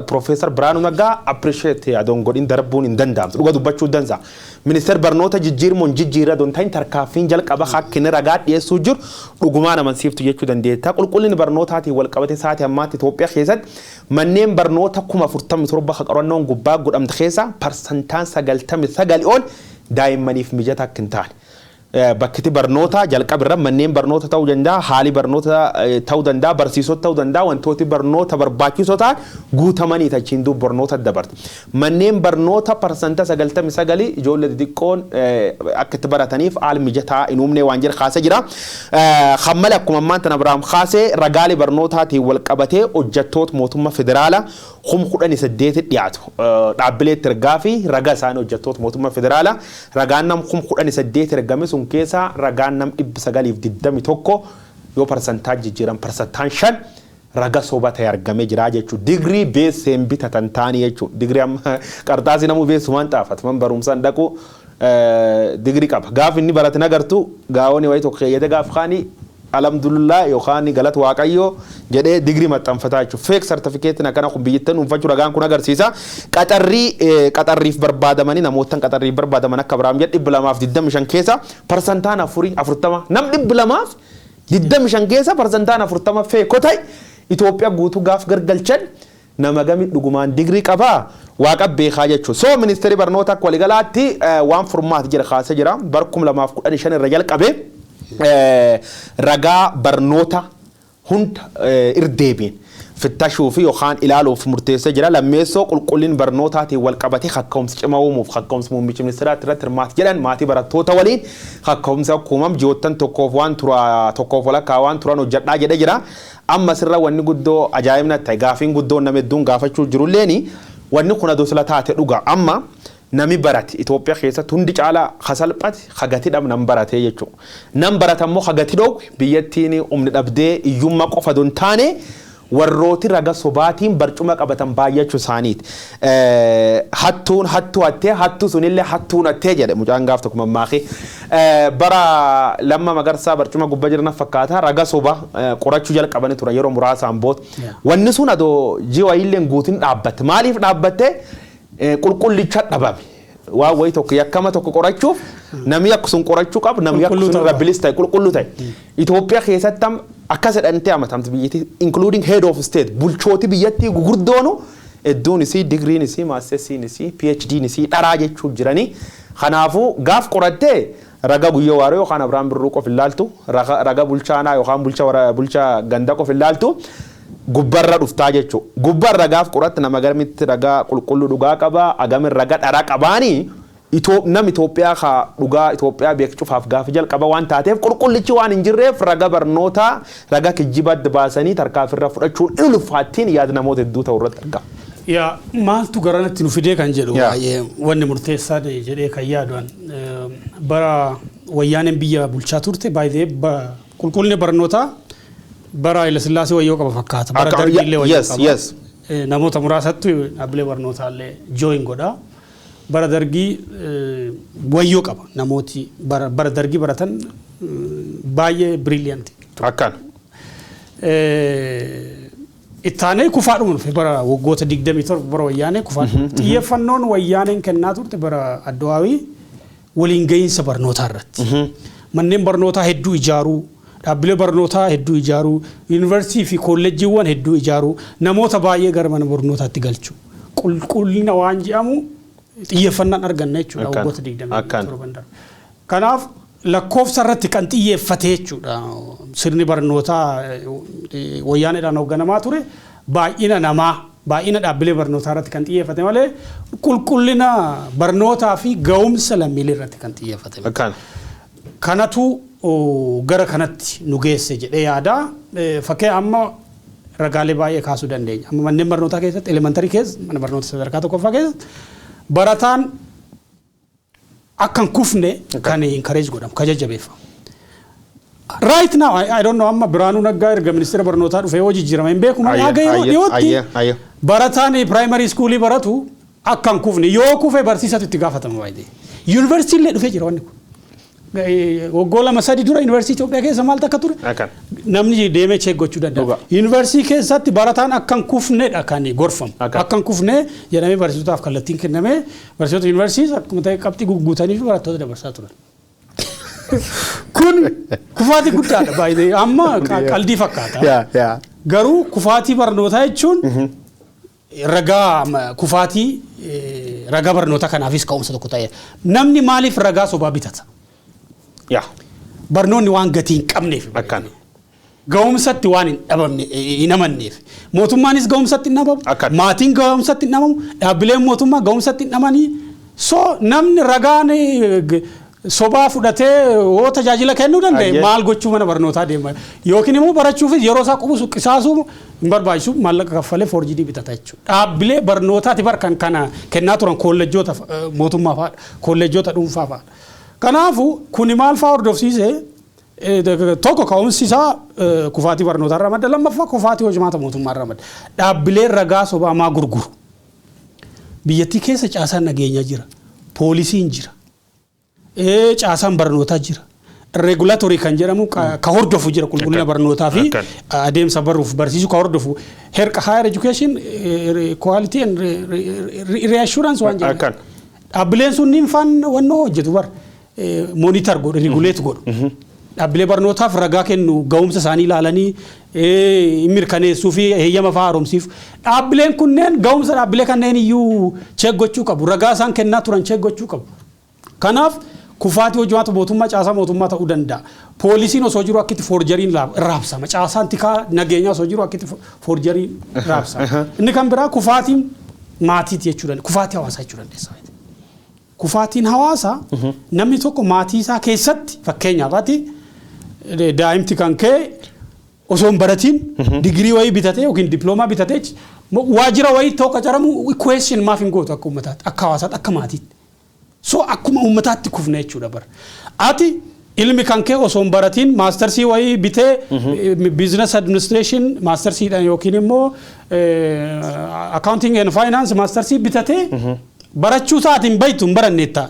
Profeesar Biraanuu Naggaa appreciate adoon godhin darbuun hin danda'amtu, dhuga dubbachuu danda'a. Ministeera barnoota jijjiirmoon jijjiirra doon ta'in tarkaanfiin jalqaba hakkinni ragaa dhiyeessuu jiru dhugumaan amansiiftu jechuu dandeetta. Qulqullinni barnootaatiin wal qabate sa'aatii ammaatti Itoophiyaa keessatti manneen barnoota 47,000 kan qorannoon gubbaa godhamte keessa 99% ol daa'immaniif mijata akka hin taane. Bakkiti barnoota jalqaba irra manneen barnoota ta'uu danda'a, haali barnoota ta'uu danda'a, barsiisota ta'uu danda'a, wantooti barnoota barbaachisoo ta'an guutamanii achiin duub barnoota dabarte. Manneen barnoota 99% ijoollee xixiqqoon akka itti barataniif haala mijataa hin uumne waan jira kaasee jira. Kan malee akkuma ammaan tana Abiraam kaasee ragaalee barnootaatiin wal qabatee hojjettoota mootummaa federaalaa 18,000 dhiyaatu. Dhaabbilee itti ergaa fi ragaa isaanii hojjettoota mootummaa federaalaa ragaan nam 18,000 ergame sun keessaa ragaan nam 921 yoo parsantaa jijjiiran 5% raga soba ta'e argamee jira jechuudha. Digirii beesseen bitatan ta'anii jechuudha. Digirii amma qarxaasii namuu beessumaan xaafatu. Man barumsaan dhaqu digirii qaba. Gaaf inni barate nagartu gaa'oon wayii tokko keeyyate gaaf kaanii alhamdulillah yookaan galata Waaqayyoo jedhee digirii maxxanfataa jechuudha. Fake sartifikeetiin akkana kun biyyattiin dhuunfachuu ragaan kun agarsiisa. Qaxarrii qaxarriif barbaadamanii namootaan qaxarriif barbaadaman akka Abiraam jedhe 225 keessa 40% nam 225 keessa 40% fake ta'e Itoophiyaa guutuu gaaf gargalchan nama gami dhugumaan digirii qabaa Waaqa beekaa jechuudha. So ministeerri barnoota akka waliigalaatti waan furmaati jira kaasee jira. Bara 2015 irra jalqabee ragaa barnoota hunda irdeebiin fittashuu fi yookaan ilaaluuf murteessee jira. Lammeessoo qulqullin barnootaatiin wal qabatee kaka'umsa cimaa uumuuf kaka'umsa muummichi ministeeraatti irratti hirmaati jedhan maatii barattoota waliin kaka'umsa akkuumam ji'oottan tokkoof waan tura tokkoof walakkaa waan turan hojjedhaa jedhee jira. Amma sirra wanni guddoo ajaa'ibna ta'e gaafiin guddoo nama hedduun gaafachuu jirulleeni wanni kun adoo sila taate dhuga amma nami barate Itoophiyaa keessatti hundi caalaa kasalphate hagati dhab nam baratee jechuudha. Nam barate ammoo hagati dhoowwe biyyattiin humni dhabdee iyyummaa qofa don taane warrooti raga sobaatiin barcuma qabatan baay'achuu isaaniiti. Hattuun hattuu hattee hattuu sunillee hattuun hattee jedhe mucaan gaaf tokko mammaakee. Bara Lamma Magarsaa barcuma gubbaa jiran fakkaata raga soba qorachuu jalqabanii turan yeroo muraasaan booda. Wanni sun adoo ji'a wayiillee guutiin dhaabbatte. Maaliif dhaabbatte? Qulqullicha dhabame. Waan wayii tokko yakkama tokko qorachuuf namni akka sun qorachuu qabu namni akka sun irra bilis ta'e qulqulluu ta'e. Itoophiyaa keessatti akkas jedhantee amatamti biyyattii, including head of state, bulchooti biyyattii gugurdoonu hedduun isii digiriin isii, maastersiin isii, PhD'n isii dharaa jechuu jiranii. Kanaafuu gaaf qorattee raga Guyyoo Waaroo yookaan Abiraam Birruu qof ilaaltu, raga bulchaanaa yookaan bulcha ganda qof ilaaltu, gubbarra dhuftaa jechuudha. Gubbarra gaaf qoratte nama garmitti ragaa qulqulluu dhugaa qabaa agamin raga dharaa qabaanii nam Itoophiyaa ka dhugaa Itoophiyaa beekcufaaf gaafa jalqaba waan taateef qulqullichi waan hin jirreef raga barnootaa raga kijjibatti baasanii tarkaanfirra fudhachuun in ulfaattiin yaada namoota hedduu ta'u irratti argama. Yaa, maaltu garanatti nu fidee kan jedhu baay'ee wanni murteessaa jedhee kan yaaduan bara Wayyaaneen biyya bulchaa turte baay'ee qulqullinni barnootaa bara Hayilasillaasee wayyoo qaba fakkaata. Bara Dargiillee wayyoo qaba. Namoota muraasattu dhaabbilee barnootaallee join godha. Bara Dargii wayyoo qaba, namooti bara Dargii baratan baay'ee brilliant. Akkaan. Ittaanee kufaadhuma dhufe bara waggoota 27 bara Wayyaanee kufaa. Xiyyeeffannoon Wayyaaneen kennaa turte bara Addawaawii waliin gahiinsa barnootaa irratti. Manneen barnootaa hedduu ijaaruu, dhaabbilee barnootaa hedduu ijaaruu, yuunivarsiitii fi kolleejjiiwwan hedduu ijaaruu, namoota baay'ee gara mana barnootaatti galchuu. Qulqullina waan jedhamu xiyyeeffannaan arganna jechuudha waggoota 27 darbe. Kanaaf lakkoofsa irratti kan xiyyeeffate jechuudha. Sirni barnootaa Wayyaaneedhaan hoogganamaa ture baay'ina namaa, baay'ina dhaabbilee barnootaa irratti kan xiyyeeffate malee qulqullina barnootaa fi ga'umsa lammiilee irratti kan xiyyeeffate. Kanatu gara kanatti nu geesse jedhee yaada. Fakkii amma ragaalee baay'ee kaasuu dandeenya. Amma manneen barnootaa keessatti, elementary keessa, mana barnoota sadarkaa tokkoffaa keessatti barataan akka hin kufne kan encourage godhamu, kan jajjabeeffamu. Right now, I don't know, amma Biraanuu Naggaa erga ministeera barnootaa dhufee hojii jijjiirama hin beeku malee haga yeroo dhiyootti barataan primary schoolii baratu akka hin kufne, yoo kufe barsiisatu itti gaafatama baay'ee. Yuunivarsiitii illee dhufee jira wanni kun. Waggaa 2-3 dura yuunivarsiitii Itoophiyaa keessa maal takka ture? Namni deemee check gochuu danda'a. Yuunivarsiitii keessatti barataan akka hin kufnedha kan gorfamu. Akka hin kufne jedhamee barsiisotaaf kallattiin kennamee, barsiisota yuunivarsiitii akkuma ta'e qabxii gugguutanii fi barattoota dabarsaa turan. Kun kufaatii guddaadha baay'ee, amma qaldii fakkaata. Garuu kufaatii barnootaa jechuun ragaa kufaatii ragaa barnoota kanaafis ka'umsa tokko ta'e. Namni maaliif ragaa sobaa bitata? Barnoonni waan gatii hin qabneef. Ga'umsatti waan hin dhabamne, hin amanneef. Mootummaanis ga'umsatti hin dhabamu. Maatiin ga'umsatti hin dhabamu. Dhaabbileen mootummaa ga'umsatti hin dhabamanii. So namni ragaan sobaa fudhatee yoo tajaajila kennuu danda'e, maal gochuu mana barnootaa deema? Yookiin immoo barachuufis yeroo isaa qubusu qisaasuu hin barbaachisu, maallaqa kaffalee forged bitata jechuudha. Dhaabbilee barnootaati bar kan kana kennaa turan, kolleejjota mootummaa fa'aadha, kolleejjota dhuunfaa fa'aadha. Kanaafuu kuni maal fa'aa hordofsiise? Tokko, ka'umsi isaa kufaatii barnootaa irraa madda; lammaffaa, kufaatii hojimaata mootummaa irraa madda. Dhaabbileen ragaa sobaa maa gurguru? Biyyattii keessa caasaan nageenyaa jira, poolisiin jira, caasaan barnootaa jira. Regulatory kan jedhamu ka hordofu jira, qulqullina barnootaa fi adeemsa baruuf barsiisuu ka hordofu. Herqa, higher education quality and reassurance waan jedhamu. Dhaabbileen sunniin faan wannoo hojjetu bar, monitor godhu, regulate godhu. Dhaabbilee barnootaaf ragaa kennu, ga'umsa isaanii ilaalanii mirkaneessuu fi heeyyama fa'aa haaromsiif. Dhaabbileen kunneen ga'umsa dhaabbilee kanneen iyyuu check gochuu qabu. Ragaa isaan kennaa turan check gochuu qabu. Kanaaf kufaatii hojimaata mootummaa, caasaa mootummaa ta'uu danda'a. Poolisiin osoo jiru akkitti forgeryn raabsama. Caasaan tikaa nageenyaa osoo jiru akkitti forgeryn raabsama. Inni kan biraa kufaatiin maatiiti jechuu dandeessa. Kufaatii hawaasaa jechuu dandeessa. Kufaatiin hawaasaa, namni tokko maatii isaa keessatti, fakkeenyaaf, ati daa'imti kan kee osoo hin baratiin digirii wayii bitatee yookiin diploomaa bitatee waajjira wayii ta'u qacaramu, question maaf hin gootu akka uummataatti, akka hawaasaatti, akka maatiitti? So akkuma uummataatti kufne jechuudha bara. Ati ilmi kan kee osoo hin baratiin mastersii wayii bitee, business administration mastersiidhaan yookiin immoo accounting and finance mastersii bitatee, barachuu isaatiin beektu hin baranneetta,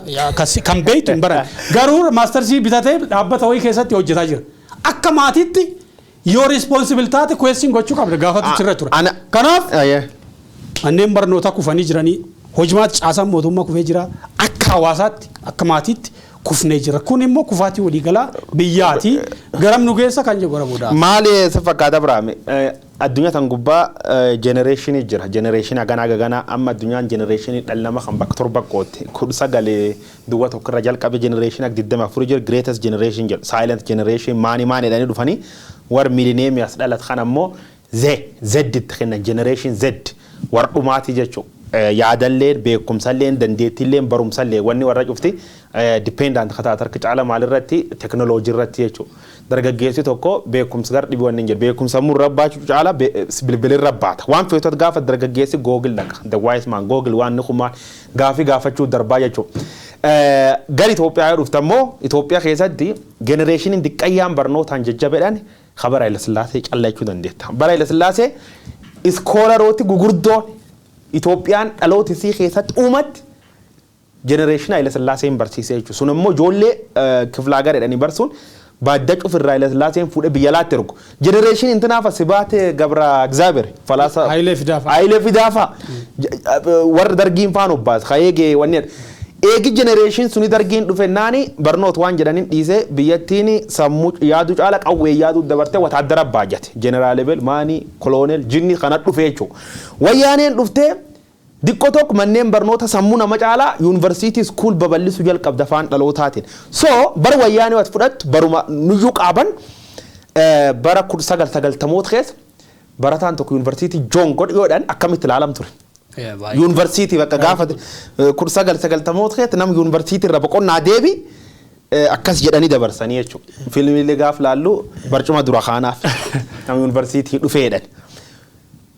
kan beektu hin baranne, garuu mastersii bitatee dhaabbata wayii keessatti hojjetaa jira. Akka maatiitti yoo responsible taate question gochuu qabda, gaafatu sirra ture. Kanaaf manneen barnootaa kufanii jiranii, hojimaatti caasaan mootummaa kufee jira, akka hawaasaatti, akka maatiitti kufnee jira. Kun immoo kufaatii waliigalaa biyyaati. Garam nu geessa kan jedhu gara boodaa. Maali si fakkaata, Biraame? Addunyaa tan gubbaa generationii jira. Generationii haganaa gaganaa, amma addunyaan generationii dhala nama kan bakka torba qootti. 1901 irra jalqabe generationii akka 24 jira. Greatest generation jedhu. Silent generation maani maani jedhanii dhufanii, warra millennium as dhalat kan ammoo Z Z itti kennan, generation Z, warra dhumaatii jechuudha. Yaadalleen, beekumsalleen, dandeettiilleen, barumsallee, wanni warra cufti dependent kataa harka caala maalirratti? Teknooloojii irratti jechuudha. Dargaggeessi tokko beekumsa gar dhibi wanni hin jedhu, beekumsa murra baachuu caala bilbilirra baata. Waan feetota gaafa dargaggeessi Google dhaqa. The wise man Google waan inni kumaa gaafii gaafachuu darbaa jechuudha. Gara Itoophiyaa yoo dhufte immoo, Itoophiyaa keessatti generationiin diqqayyaan barnootaan jajjabeedhaan bara Hayilasillaasee callaa jechuu dandeetta. Bara Hayilasillaasee scholarooti gugurdoon Itoophiyaan dhaloota isii keessatti uumatti generation Hayilasillaaseen barsiisee jechuudha. Sun immoo ijoollee kiflaa gareedhanii barsuun baadda cufirraa Hayilasillaaseen fuudhee biyya alaatti ergu. Generation intinaafa Sibaatee Gabra Egzaabeer falaasa. Hayilee Fidaa fa'a. Hayilee Fidaa fa'a. Warra dargiin faan obbaas kayeegee wanni eegi generation suni dargiin dhufe naani barnoota waan jedhaniin dhiisee, biyyattiin sammuu yaaduu caala qawwee yaaduu dabartee wataadara baajate. Jeneraal Ebel maanii koloonel jinni kana dhufe jechuudha. Wayyaaneen dhuftee diqqoo tokko manneen barnoota sammuu nama caalaa yuunivarsiitii school babal'isuu jalqabda afaan dhalootaatiin. So bara wayyaanee wat fudhattu, baruma nuyyuu qaaban, bara 1990moota keessa barataan tokko yuunivarsiitii joon godhu yoodhaan akkamitti ilaalam ture? Yuunivarsiitii bakka gaafa 1990moota keessa nama yuunivarsiitii irra boqonnaa deebi akkas jedhanii dabarsanii jechuudha. Fiilmiilee gaaf laallu barcuma dura kaanaaf nama yuunivarsiitii dhufeedhan.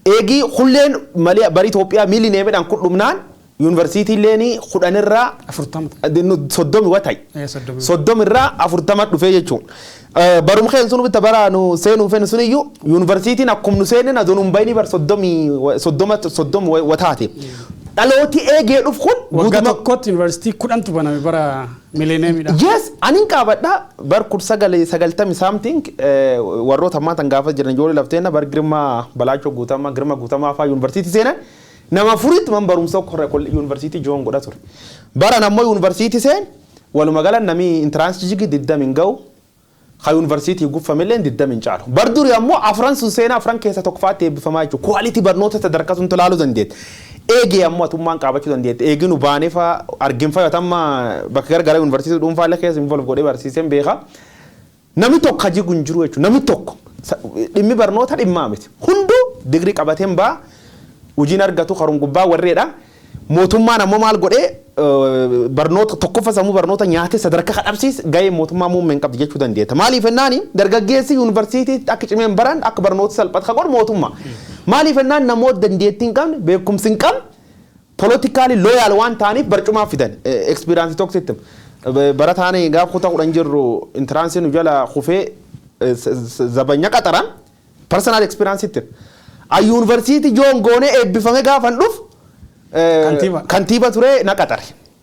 Eegii hulleen malee bari Itoophiyaa millenniumiidhaan kun dhumnaan Yuunivarsiitii illeen 10rraa 40. 30 wata'i. 30. 30rraa 40 dhufee jechuudha. Barumsa keenya sun bitta bara nu seenuu fennu sun iyyuu yuunivarsiitiin akkuma nu seenen aduun hin bayni bar 30 30 wataate. Dhalooti eegee dhufu kun Waggaa tokkotti yuunivarsiitii 10tu baname bara millenniumiidha. Yes, anin qaabadha bar 1990 something warroota ammaa tan gaafa jiran ijoollee lafteenna bar Girmaa Balaachoo Guutamaa, Girma Guutamaa fa'aa yuunivarsiitii seenan nama furitti man barumsa korre yuunivarsiitii joon godha ture. Baran ammoo yuunivarsiitii seen waluma galan namni entrance jigi 20 hin ga'u. Ka yuunivarsiitii guffamillee 20 hin caalu. Bar duri ammoo afran sun seenaa afran keessa tokkoffaatti eebbifamaa jechuudha. Quality barnoota sadarkaa sun ilaaluu dandeetti. Eegee ammoo atummaan qaabachuu dandeetti. Eegii nu baanee fa'aa argin fa'a tamma bakka gargaraa yuunivarsiitii dhuunfaa illee keessa involve godhee barsiiseen beeka. Namni tokko hajii kun jiru jechuudha. Namni tokko dhimmi barnoota dhimmaa miti. Hunduu digirii qabateen baa hojiin argatu karuun gubbaa warreedha. Mootummaan ammoo maal godhee barnoota tokkoffa sammuu barnoota nyaatee sadarkaa kadhabsiis gahee mootummaa muummee hin qabdi jechuu dandeetta. Maaliif jennaani dargaggeessi yuunivarsiitii akka cimeen baran akka barnoota salphatu kan godhu mootummaa. Maaliif jennaan namoota dandeettii hin qabne, beekumsi hin qabne, politically loyal waan ta'aniif barcumaa fidan experience tokkotti. Barataan gaafa kutaa 10 jirru entrance nu jala kufee zabanya qaxaran personal experience itti. Yuunivarsiitii joon goonee eebbifame gaafan dhufu Kantiiba. Kantiiba ture na qaxare.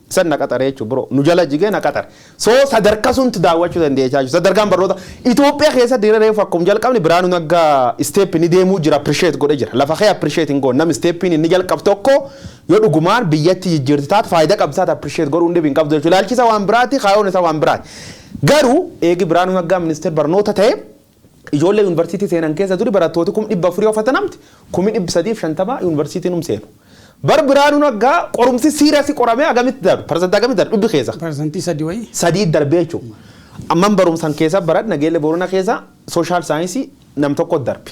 San na qaxare jechuun biroo nu jala jigee na qaxare. So sadarkaa sunti daawwachuu dandeechaa jechuudha. Sadarkaan barnoota Itoophiyaa keessatti dirree reefu akkuma jalqabne Biraanuu Naggaa step ni deemuu jira, appreciate godhe jira. Lafa kee appreciate hin goone. Namni steppiin inni jalqabu tokko yoo dhugumaan biyyatti jijjiirti taate faayidaa qabsaata appreciate godhuu hundi hin qabdu jechuudha. Ilaalchisa waan biraati, kaayoon isaa waan biraati. Garuu eegi Biraanuu Naggaa ministeera barnoota ta'e ijoollee yuunivarsiitii seenan keessa duri barattooti 400,000 uffatanamti 350,000 yuunivarsiitiin hum seenu. Bar Biraanuu Naggaa qorumsi serious qoramee agamitti darbu? Parsantii agamitti darbu dhibbi keessa? 3% wayii. Sadii darbee jechuudha. Amman barumsan keessa barat Nageelle Boorana keessa social science nam tokko darbe.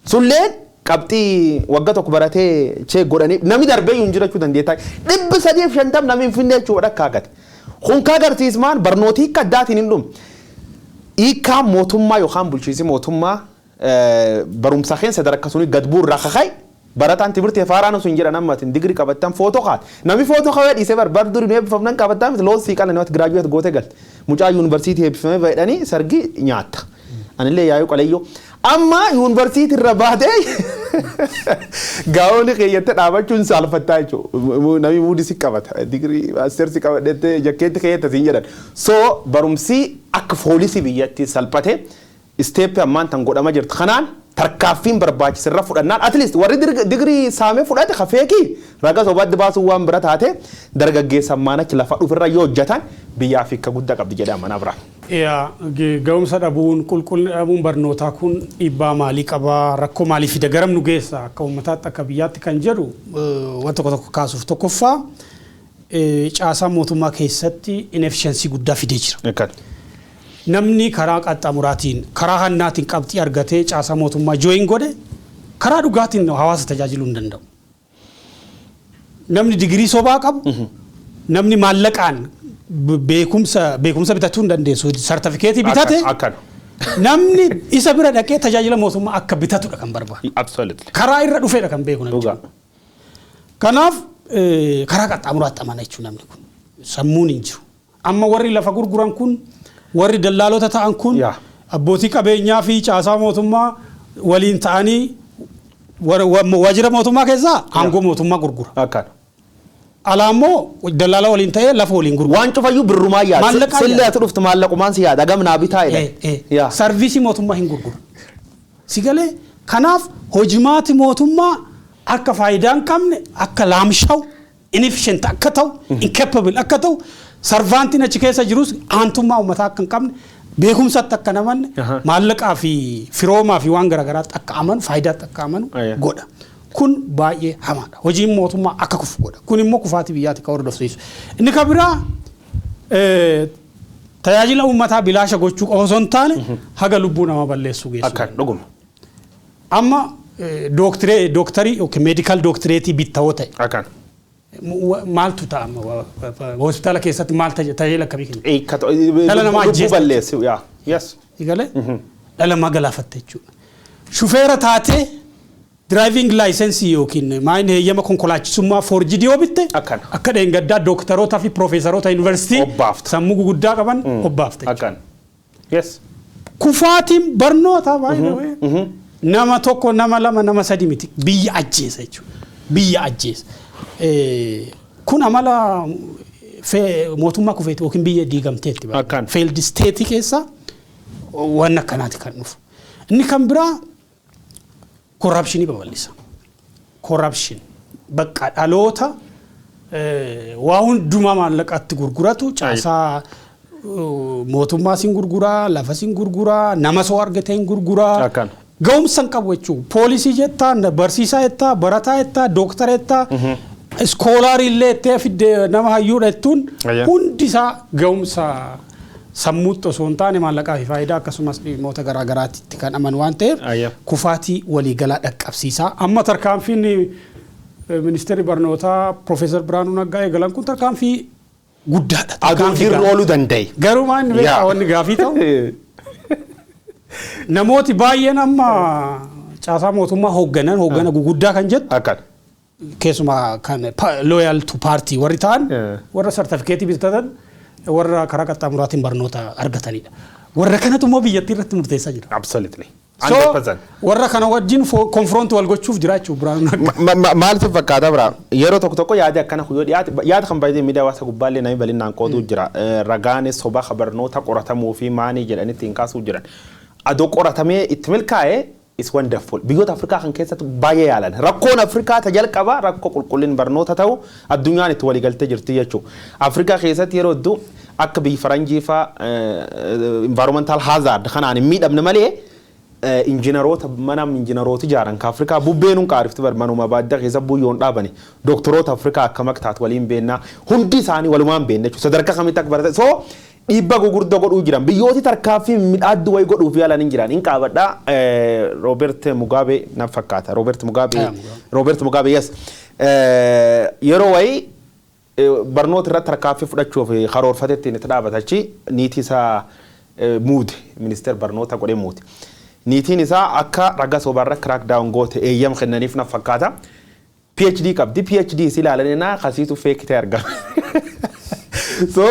Sulleen qabxii waggaa tokko baratee chee godhanii namni darbee hin jira jechuu dandeetta. 350 namni hin finne jechuudha akka agate. Kun ka agarsiismaan barnootii hiika addaatiin hin dhumne. Hiikaa mootummaa yookaan bulchiinsi mootummaa barumsa keessa sadarkaa suni gad bu'uurraa kaka'e barataan timirtii afaaraan osoo hin jedhan ammatiin digirii qabattan footoo kaate. Namni footoo kawee dhiisee bar durii nu eebbifamnan qabattaa miti loosii qala namatti graduate gootee galte. Mucaa yuunivarsiitii eebbifamee baay'adhanii sargii nyaatta. Anillee yaayuu qaleyyoo. Amma yuunivarsiitii irra baatee gaa'oon keeyyattee dhaabachuun saalfattaa jechuudha. Namni muudii si qabata. Digirii masters qabadhettee jakkeetti keeyyatte siin jedhan. So barumsi akka foolisii biyyatti salphate step ammaan tan godhama jirtu. Kanaan tarkaaffiin barbaachisirra fudhannaan at least warri digirii saamee fudhate kafeekii raga sobaatti baasuu waan bira taate dargaggeessa ammaan achi lafa dhufirra yoo hojjetan biyyaaf hiika guddaa qabdi jedhee amanaa bira. Yaa ga'umsa dhabuun, qulqullina dhabuun barnootaa kun dhiibbaa maalii qabaa, rakkoo maalii fida, garam nu geessa akka uummataatti, akka biyyaatti kan jedhu waan tokko tokko kaasuuf, tokkoffaa caasaa mootummaa keessatti inefficiency guddaa fidee jira. Namni karaa qaxxaamuraatiin, karaa hannaatiin qabxii argatee caasaa mootummaa join godhe karaa dhugaatiin hawaasa tajaajiluu hin danda'u. Namni digirii sobaa qabu, namni maallaqaan beekumsa bitachuu hin dandeessu, sartifikeetii bitate namni isa bira dhaqee tajaajila mootummaa akka bitatudha kan barbaadu. Karaa irra dhufeedha kan beeku namichi. Kanaaf karaa qaxxaamuraatti amana jechuudha namni kun. Sammuun hin jiru. Amma warri lafa gurguran kun, warri dallaalota ta'an kun, abbootii qabeenyaa fi caasaa mootummaa waliin ta'anii waajjira mootummaa keessaa aangoo mootummaa gurgura. Alaa immoo dallaala waliin ta'ee lafa waliin gurgura. Waan cufayyuu birrumaa yaada. Maallaqaan Sillee yaada. ati dhuftu maallaqumaan si yaada. Gamnaa bitaa jedha. Service mootummaa hin gurgura. Si galee, kanaaf hojimaati mootummaa akka faayidaa hin qabne, akka laamshawu, inefficient akka ta'u, incapable akka ta'u, servantiin achi keessa jirus aantummaa uummataa akka hin qabne, beekumsatti akka namanne, maallaqaa fi firoomaa fi waan garaagaraatti akka amanu, faayidaatti akka amanu godha. Kun baay'ee hamaadha. Hojiin mootummaa akka kufu godha. Kun immoo kufaatii biyyaatti kan hordofsiisu. Inni kan biraa tajaajila uummataa bilaasha gochuu qofa osoo hin taane haga lubbuu namaa balleessuu geessu. Akkan dhuguma. Amma dooktiree dooktarii yookiin medical doctorate bittawoo ta'e maaltu ta'a amma hospitaala keessatti, maal tajaajila akkamii kenna? Dhala namaa Lubbuu ajjeesta. balleessu. Yaa. Yes. Igalee dhala namaa galaafatte jechuudha. Shufeera taatee Driving license yookiin maayin heeyyama konkolaachisummaa forged yoo bitte, Akkana. akka dheengaddaa dooktaroota fi piroofeesaroota yuunivarsiitii Obbaafta. sammuu guguddaa qaban obbaafte. Akkana. Yes. Kufaatiin barnoota baay'ee nama tokko, nama lama, nama sadi miti, biyya ajjeesa jechuudha. Biyya ajjeesa. Kun amala mootummaa kufeeti yookiin biyya diigamteetti. Akkaan. Failed state keessa waan akkanaati kan dhufu. Inni kan biraa corruptionii babal'isa. Corruption bakka dhaloota waa hundumaa maallaqatti gurguratu, caasaa mootummaa sin gurguraa, lafa sin gurguraa, nama soo argate hin gurguraa. Akkaan. Ga'umsa hin qabu jechuudha. Poolisii jettaa, barsiisaa jettaa, barataa jettaa, dooktara jettaa, scholarii illee jettee fidde nama hayyuudha jettuun hundi isaa ga'umsa sammuutti osoo hin taane maallaqaa fi faayidaa akkasumas dhimmoota garaa garaatti kan amanu waan ta'eef kufaatii waliigalaa dhaqqabsiisaa. Amma tarkaanfiin ministeerri barnootaa Piroofeesar Biraanuu Naggaa eegalan kun tarkaanfii guddaadha. Aduu Tarkaanfii irra gaarii. ooluu danda'e. Garuu maal inni beekaa, wanni gaafii ta'u, namooti baay'een amma caasaa mootummaa hoogganan, hooggana guguddaa kan jettu, keessumaa kan loyal to party warri ta'an, warra sartifikeetii bitatan, warra karaa qaxxaamuraatiin barnoota argatanidha. Warra kanatu immoo biyyattii irratti murteessaa jira. Absolutely. So 100%. warra kana wajjin confront wal gochuuf jiraachuu Biraanuu Naggaa. Maaltu fakkaata bira, yeroo tokko tokko yaada akkana yoo dhiyaate, yaada kan baay'ee miidiyaa hawaasa gubbaallee namni bal'inaan qooduu jira. Ragaan soba barnoota qoratamuu fi maanii jedhanii ittiin kaasuu jiran. Adoo qoratamee itti milkaa'ee is wonderful. Biyyoota Afrikaa kan keessatti baay'ee yaalan. Rakkoon Afrikaa ta jalqaba rakkoo qulqullina barnoota ta'u addunyaan itti waliigaltee jirti jechuudha. Afrikaa keessatti yeroo hedduu akka biyyi faranjii fa'aa environmental hazard kanaan hin miidhamne malee, injiinaroota mana injiinaroota ijaaran ka Afrikaa bubbeen hun qaarifti bar, manuma baadiyyaa keessa buyyoon dhaabani. Doktoroota Afrikaa akka maktaat waliin beennaa, hundi isaanii walumaan beenne jechuudha. Sadarkaa kamitti akka barate so dhiibba gurguddoo godhuu jiran, biyyooti tarkaaffii midhaaddu wayii godhuuf yaalan hin jiran hin qaabadhaa. Roobert Mugabe na fakkaata, Roobert Mugabe. Ah, Mugabe. Roobert Mugabe, yes, yeroo wayii barnoota irratti tarkaaffii fudhachuuf karoorfatetti itti dhaabatachi niitii isaa muude, ministeera barnoota godhee muude. Niitiin isaa akka raga sobaarra crack down goote eeyyama kennaniif na fakkaata. PhD qabdi. PhD isii ilaalanii naa kasiitu fake ta'e argama. So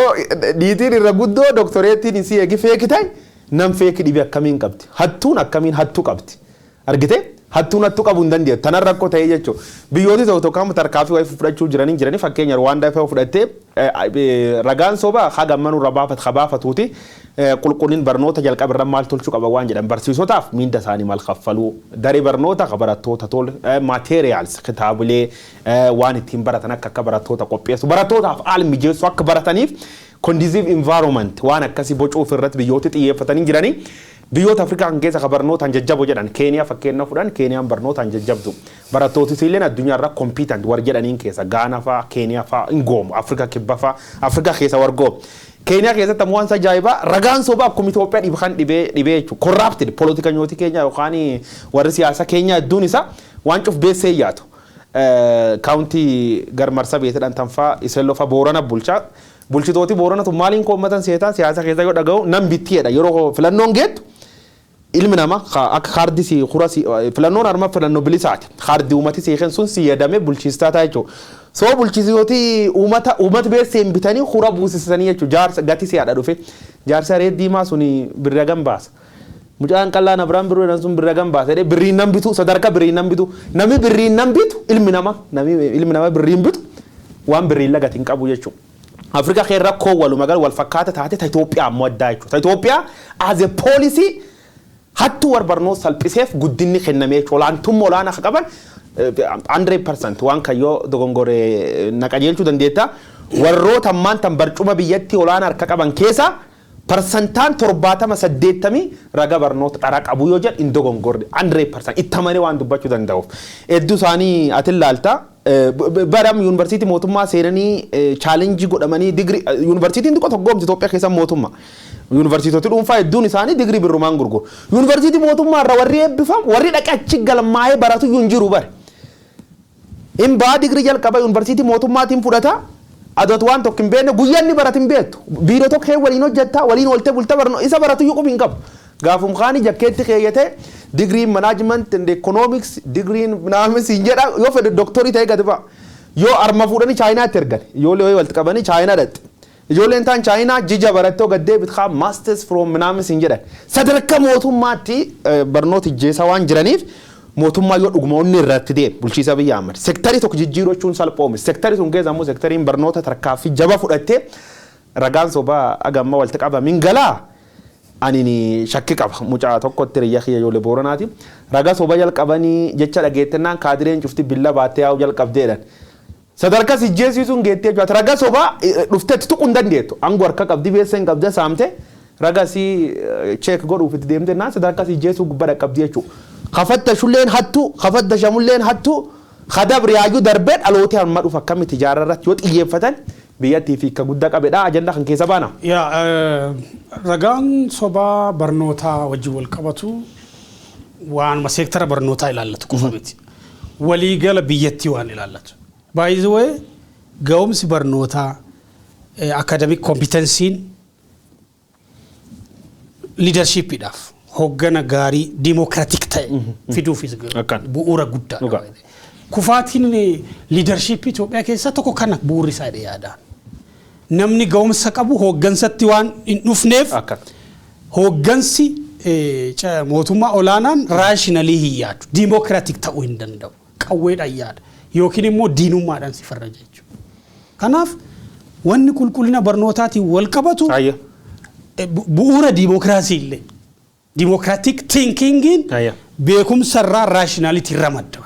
niitiin irra guddoo doktoreettiin isii eegi fake ta'e, nam fake dhibe akkamiin qabdi? Hattuun akkamiin hattuu qabdi? Argite? Hattuun hattuu qabuu hin dandeettu. Tanan rakkoo ta'ee jechuudha. Biyyooti tokko tokko amma tarkaanfii wayii fudhachuu jiranii, fakkeenya Ruwaandaa fa'aa fudhattee, ragaan sobaa haga ammanuu irra baafatuuti qulqullin barnoota jalqaba irra maal tolchuu qaba waan jedhan, barsiisotaaf miinda isaanii maal kaffaluu, daree barnoota ka barattoota tol, materials, kitaabilee waan ittiin baratan akka barattoota qopheessu, barattootaaf haala mijeessu, akka barataniif conducive environment waan akkasii bocuuf irratti biyyooti xiyyeeffatanii jiranii. Biyyoota Afrikaa kan keessa ka barnootaan jajjabo jedhan Keeniyaa fakkeenya fudhan. Keeniyaan barnootaan jajjabdu. Barattooti illee addunyaa irra competent war jedhaniin keessa Gaanaa fa'aa, Keeniyaa fa'aa hin goomu, Afrikaa kibba fa'aa, Afrikaa keessa war goomu. Keeniyaa keessatti ammoo waan ajaa'ibaa ragaan sobaa akkuma Itoophiyaa dhibe kan dhibee dhibee jechuudha. Corrupted poolitikanyooti keenya yookaan warri siyaasa keenya hedduun isaa waan cuf beessee yaatu. County garmarsa beetedhaan tanfaa Iselloo fa'aa Boorana bulchaa. Bulchitooti Booranatu maaliin koommatan seetaa siyaasa keessa yoo dhaga'u nan bittiidha yeroo filannoon geettu. Ilmi namaa akka kaardii si kura si filannoon harma filannoo bilisaati. Kaardii uummati si sun si yaadamee bulchiistaa ta'a jechuudha. So bulchitooti uummata beessee hin bitanii kura buusisanii jechuudha. Jaarsa gati si haadha dhufe. Jaarsa reet diimaa suni birra gam baasa. Mucaan qallaan Abiraan birruu jedhan sun birra gam baasa jedhee birriin nan bitu, sadarkaa birriin nan bitu. Namni birriin nan bitu, ilmi namaa namni ilmi namaa birriin bitu waan birriin lagati hin qabu jechuudha. Afrikaa kee rakkoo walumaa gala wal fakkaata taate, ta Itoophiyaa ammoo addaa jechuudha. Ta Itoophiyaa as a policy hattuu war barnoota salphiseef guddinni kennamee jechuudha. Olaantummaa olaanaa akka qaban 100% waan kayyoo dogongoree na qajeelchuu dandeetta. Warroota ammaan tan barcuma biyyattii olaanaa harka qaban keessa parsantaan 70 80 raga barnoota dhara qabu yoo jedhu hin dogongorre, 100% itti amanee waan dubbachuu danda'uuf. Hedduu isaanii ati ilaalta. Baram yuunivarsiitii mootummaa seenanii challenge godhamanii digirii yuunivarsiitiin xiqqoo tokkoomti Itoophiyaa keessa mootummaa. Yuunivarsiitota dhuunfaa hedduun isaanii digirii birrumaan gurguru. Yuunivarsiitii mootummaa irra warri eebbifamu, warri dhaqee achi galmaa'ee baratu iyyuu hin jiru bare. Hin baa, digirii jalqaba yuunivarsiitii mootummaatiin fudhata. Adoot waan tokko hin beekne, guyyaa inni baratu hin beektu. Biiroo tokko waliin hojjetta, waliin ooltee bulta, barno isa baratu iyyuu qubi hin qabu. Gaafum kaani jakkeetti keeyyate degree management and economics, degree naamis hin jedha, yoo fedhe doktorii ta'e gadi ba'a. Yoo arma fuudhanii Chaayinaatti ergan, ijoollee walitti qabanii Chaayinaa dhaqxe. Ijoolleen taan Chaayinaa jija barattoo gaddee bitkaa masters from naamis hin jedhan. Sadarkaa mootummaatti barnoota ijjeessaa waan jiraniif, mootummaa yoo dhuguma onni irratti deeme, bulchiisa biyya Ahmad sektarii tokko jijjiiruu jechuun salphoomi. Sektarii sun keessa immoo sektariin barnoota tarkaaffii jaba fudhattee ragaan sobaa agamma walitti qabamin galaa ani shakki qaba. Mucaa tokkotti riyya kiyya ijoollee Booranaati. Ragaa soba jalqabanii jecha dhageettennaan kaadireen cufti billa baattee yaa'uu jalqabdeedhan. Sadarkaa si ijjeesiisuun geettee jechuudha. Ragaa sobaa dhufteetti tuquu hin dandeettu. Aangoo harka qabdi, beessa hin qabde, saamte ragaa si check godhuuf itti deemte naan sadarkaa si ijjeesuu gubbaa dhaqqabdi jechuudha. Kafatta shulleen hattu, kafatta shamulleen hattu, kadabri yaayyuu darbee dhalootee hamma dhufu akkamitti ijaarra irratti yoo xiyyeeffatan biyyattii fi akka guddaa qabedha. Ajandaa kan keessa baana. Yaa, ragaan sobaa barnootaa wajjin wal qabatu waanuma seektara barnootaa ilaallatu qofa miti. Waliigala biyyattii waan ilaallatu. Baay'ee ga'umsi barnootaa, academic competencyn leadershipiidhaaf, hoggana gaarii democratic ta'e fiduufis bu'uura guddaadha. Kufaatiin leadershipii Itoophiyaa keessaa tokko kana bu'uurri isaa yaadaan. Namni ga'umsa qabu hooggansatti waan hin dhufneef, hooggansi mootummaa olaanaan rationally hin yaadu. Democratic ta'uu hin danda'u. Qawweedhaan yaada. Yookiin immoo diinummaadhaan si farraja jechuudha. Kanaaf wanni qulqullina barnootaatiin wal qabatu bu'uura diimokiraasii illee. Democratic thinkingiin beekumsa irraa, rationality irraa madda.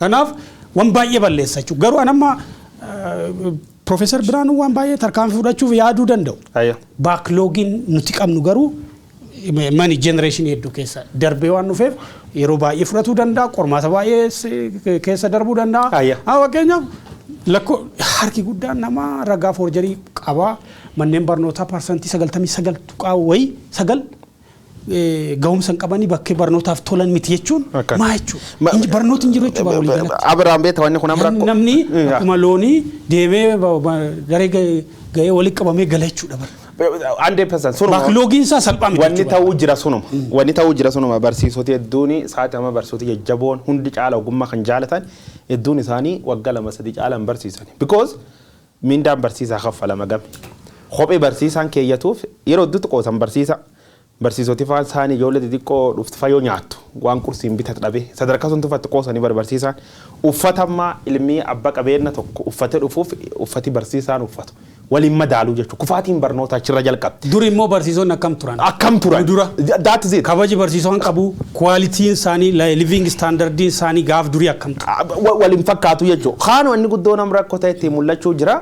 Kanaaf waan baay'ee balleessa jechuudha. Garuu anamma Profeesar Biraanuu waan baay'ee tarkaanfii fudhachuuf yaaduu danda'u. Backlogiin nuti qabnu garuu mani generation hedduu keessa darbee waan dhufeef yeroo baay'ee fudhatuu danda'a. Qormaata baay'ee keessa darbuu danda'a. Fakkeenyaaf lakkoo harki guddaan nama ragaa forgery qabaa, manneen barnootaa 99% tuqaa wayii 9 ga'umsa hin qabanii, bakkee barnootaaf tolan miti jechuun maa jechuudha? Barnooti hin jiru jechuudha walii galatti. Abiraam beekta wanni kun amma rakkoo. Namni akkuma loonii deemee garee ga'ee walitti qabamee gala jechuudha bara. 100% sunuma. Backlogiin isaa salphaa miti Wanni jechuudha. ta'uu jira sunuma. Wanni ta'uu jira sunuma. Barsiisota hedduun sa'aatii amma barsiisota jajjaboon hundi caala ogummaa kan jaalatan hedduun isaanii waggaa 2 3 caala hin barsiisan. Because mindaan barsiisaa kaffalama game. Kophee barsiisaan keeyyatuuf yeroo hedduutti qoosan barsiisa. Barsiisoti faan isaanii ijoollee xixiqqoo dhuftu fayyoo nyaattu waan qursiin bitatu dhabe sadarkaa sun tufatti qoosanii barsiisaan uffata ammaa ilmi abba qabeenya tokko uffate dhufuuf uffati barsiisaan uffatu waliin madaaluu jechuudha. Kufaatiin barnoota achirra jalqabdi. Dur immoo barsiisonni akkam turan? Akkam turan? Dura. That is it. Kabaji barsiisonni qabu, qualityn isaanii, living standardiin isaanii gaaf durii akkam ture? Waliin fakkaatu jechuudha. Kaan wanni guddoo nam rakkoo ta'e ittiin mul'achuu jira.